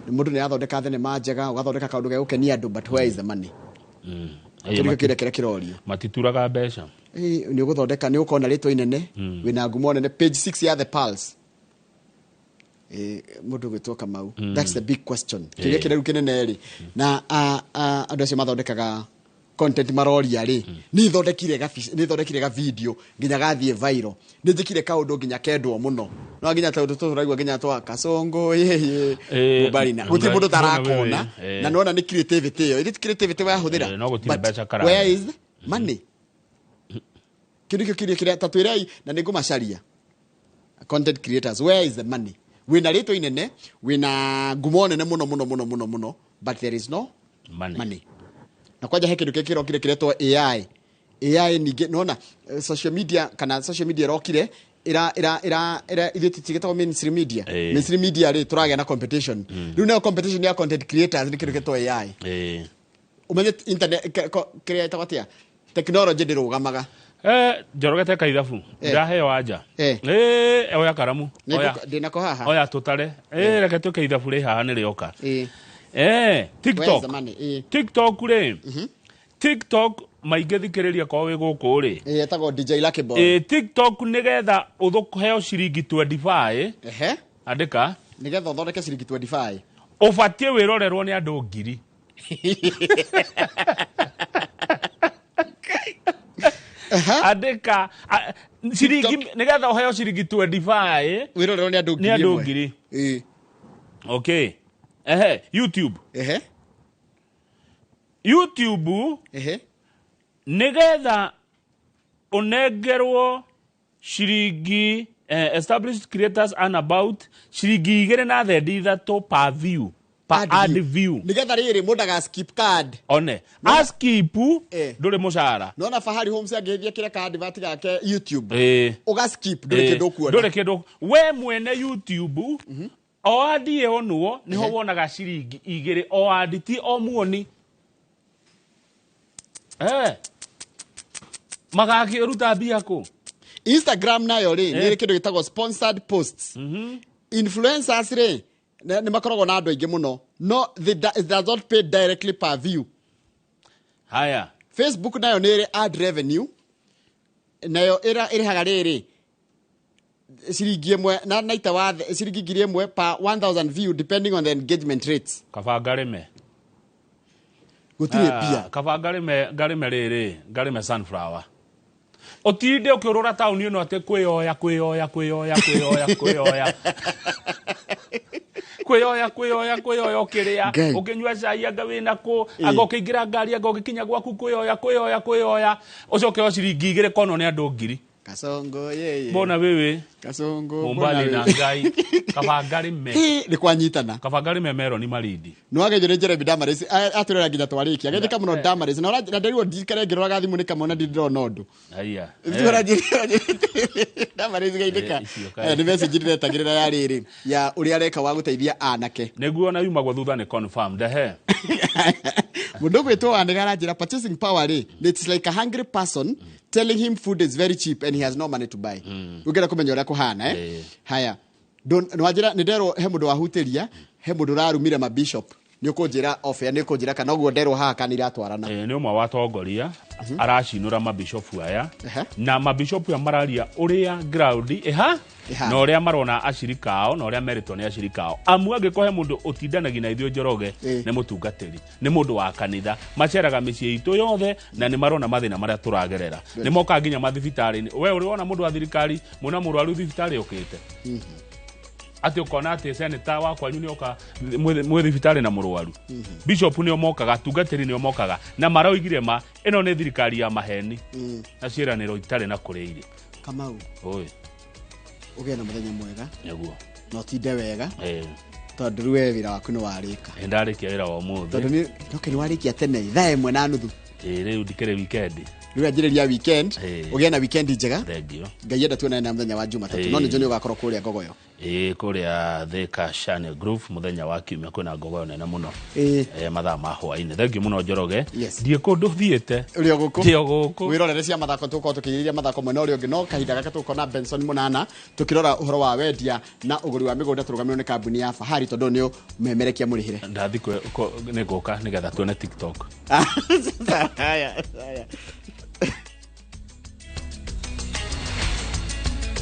mũndũ nĩ athondeka thenema njega, ũgathondeka kaũndũ ge gũkenia andũ, but where is the money? Kĩu nĩkĩo kĩũria kĩrĩa kĩrorio. Matituraga mbeca. Nĩ ũgũthondeka, nĩ ũgũkorwo na rĩtwa inene, wĩna ngumo nene. Page 6 ya The Pulse. Mũndũ ũgwĩtwo Kamau. That's the big question. Kĩũria kĩrĩa rĩu kĩnene rĩ, na andũ acio mathondekaga content maroria rĩ, nĩ thondekire nĩ thondekire ga video nginya gathiĩ viral, nĩ njĩkire kaũndũ nginya kendwo mũno, no nginya tondũ tũraigua nginya twa kasongo yeye Mubarina, gũtirĩ mũndũ tarakona, na nĩwona nĩ creativity ĩyo, ĩrĩ creativity wahũthĩra. No gũtirĩ But mbeca karani. where is the money? Kĩu nĩkĩo kĩũria kĩrĩa ta twĩrei, na nĩ ngũmacaria content creators, where is the money? Wĩna rĩtwa inene, wĩna ngumo nene mũno mũno mũno mũno mũno, but there is no money. Money. Na kwanja he kĩndũ kĩngĩ kĩrokire kĩretwo AI. AI ningĩ nona social media, kana social media ĩrokire ira ira ira ira ithuĩ tũtigĩtagwo mainstream media. Mainstream media rĩ, tũragĩa na competition. Rĩu nayo competition ya content creators nĩ kĩndũ gĩtwo AI. Ũmenye internet kĩrĩa ĩtagwo atĩa, technology ndĩrũgamaga. Njorogete kaithabu. Ndaheo anja. Oya karamu. Nĩ Oya. Ndĩnako haha. Oya tũtare. Reke twĩke ithabu rĩ haha nĩ rĩoka. Where is TikTok. the money? TikTok rĩ. TikTok Maingĩ thikĩrĩria korwo wĩ gũkũ rĩ. Ĩ, etagwo DJ Lucky Boy. Ĩ, TikTok nĩgetha ũheo ciringi 25. Ehe. Andĩka. Nĩgetha ũthondeke ciringi 25. Ũbatiĩ wĩrorerwo nĩ andũ 1000. Andĩka ciringi nĩgetha ũheo ciringi 25. Wĩrorerwo nĩ andũ nĩ andũ 1000. 1000. Ĩ. Okay. Ehe, YouTube. Ehe. YouTube. Ehe. Nĩgetha ũnengerwo ciringi established creators and about ciringi 2.3 per view, per ad view. Nĩgetha rĩrĩ mũndũ aga skip card. One askip ndũrĩ mũcara. Nona Fahari Homes angĩthiĩ kĩrĩa ka advert gake YouTube. Ĩ. Ũga skip ndũrĩ kĩndũ ũkuona. Ndũrĩ kĩndũ we mwene YouTube o adi ĩonwo nĩho wonaga ciringi 2 o adi ti o muoni. Magakĩruta mbia kũ? Instagram nayo rĩ nĩ kĩndũ gĩtagwo sponsored posts. Influencers rĩ nĩ makoragwo na andũ aingĩ mũno, no they it does not pay directly per view. Haya. Facebook nayo nĩ ĩrĩ ad revenue, nayo ĩrĩhaga rĩrĩ ciringi 1 na naita wa ciringi 1000 per 1000 view depending on the engagement rates. Kaba ngarĩme. Gũtirĩ mbia. Kaba ngarĩme rĩrĩ, ngarĩme sunflower. Ũtinde ũkĩũrũra taũni ĩno atĩ kwĩyoya kwĩyoya kwĩyoya kwĩyoya kwĩyoya. Kwĩyoya kwĩyoya kwĩyoya ũkĩrĩa, ũkĩnyua cai anga wĩna kũ, anga ũkĩingĩra ngari anga ũgĩkinya gwaku kwĩyoya kwĩyoya kwĩyoya, ũcoke o ciringi 2 konwo nĩ andũ 1000. Kasongo yeye. Mbona wewe? Kasongo Mumbali na Ngai. Kaba ngarĩme. Nĩ kwanyitana. Kaba ngarĩme meroni Malindi. Nĩ wageithio nĩ Jeremy Damaris atwĩrĩra nginya twarĩkia. Ageithĩka mũno Damaris na nderirwo ndikare ngĩroraga thimũ nĩ kamwe na ndirona ũndũ. Haiya. Damaris geithĩka. Nĩ message ndĩretagĩrĩra ya rĩrĩ ya ũrĩa areka wa gũteithia anake. Nĩguo na yumagwo thutha nĩ confirmed ehe. Mũndũ ũgwĩtwo Wanĩga aranjĩra purchasing power rĩ, it's like a hungry person telling him food is very cheap and he has no money to buy. Ũngĩenda kũmenya ũrĩa kũhana eh? Haya. Nĩwanjĩra nĩ nderwo he mũndũ wahutĩria, he mũndũ ũrarumire mabishop. Nĩ ũkũnjĩra off air, nĩ ũkũnjĩra kana ũguo nderwo haha kana iratwarana. Nĩ ũmwe wa atongoria aracinũra mabishopu aya na mabishopu aya mararia ũrĩa ground ĩha na ũrĩa marona acirika ao na ũrĩa merĩtwo nĩ acirika ao. Amu angĩkorwo he mũndũ ũtindanagia na ithuĩ Njoroge nĩ mũtungatĩri, nĩ mũndũ wa kanitha, maceraga mĩciĩ itũ yothe na nĩ marona mathĩna marĩa tũragerera. Nĩ mokaga nginya mathibitarĩ-inĩ. We ũrĩ wona mũndũ wa thirikari mwĩna mũrwaru thibitarĩ ũkĩte? Atĩ ũkona atĩ seneta wa kwanyu nĩoka mwĩ thibitarĩ na mũrwaru. Bishop nĩo mokaga, atungatĩri nĩo mokaga na maroigire ma ĩno nĩ thirikari ya maheni na ciĩranĩro itarĩ na kũrĩa irĩ. Kamau. Oi. Ũgĩe na mũthenya mwega. Nĩguo. Na ũtinde wega. Tondũ rĩu we wĩra waku nĩ warĩka. Ndarĩkia wĩra wa ũmũthĩ. Tondũ nĩ okay, nĩ warĩkia tene thaa 1:30. Rĩu ndikĩrĩ weekend. Rĩu anjĩrĩria weekend. Ũgĩe na weekend njega. Thank you. Ngai enda tuonane na mũthenya wa Jumatatũ. No nĩ njũĩ nĩ ũgakorwo kũrĩa Ngogoyo. Kũrĩa Thika Channel Group mũthenya wa kiumia kwĩna Ngogoyo nene mũno. Mathaa ma hwaĩ-inĩ. Thank you mũno Njoroge. Ndiĩ kũndũ thiĩte. Ũrĩ o gũkũ. Ndĩ o gũkũ. Wĩrorere cia mathako tũgũkorwo tũkĩgĩrĩria mathako mwena ũrĩa ũngĩ no kahinda gaka tũgũkorwo na Benson Mũnana tũkĩrora ũhoro wa wendia na ũgũri wa mĩgũnda tũrũgamĩrĩirwo nĩ kambuni ya Fahari tondũ nĩo memerekia mũrĩhĩre. Ndathi nĩ ngũka nĩgetha tuone TikTok. Haya, haya.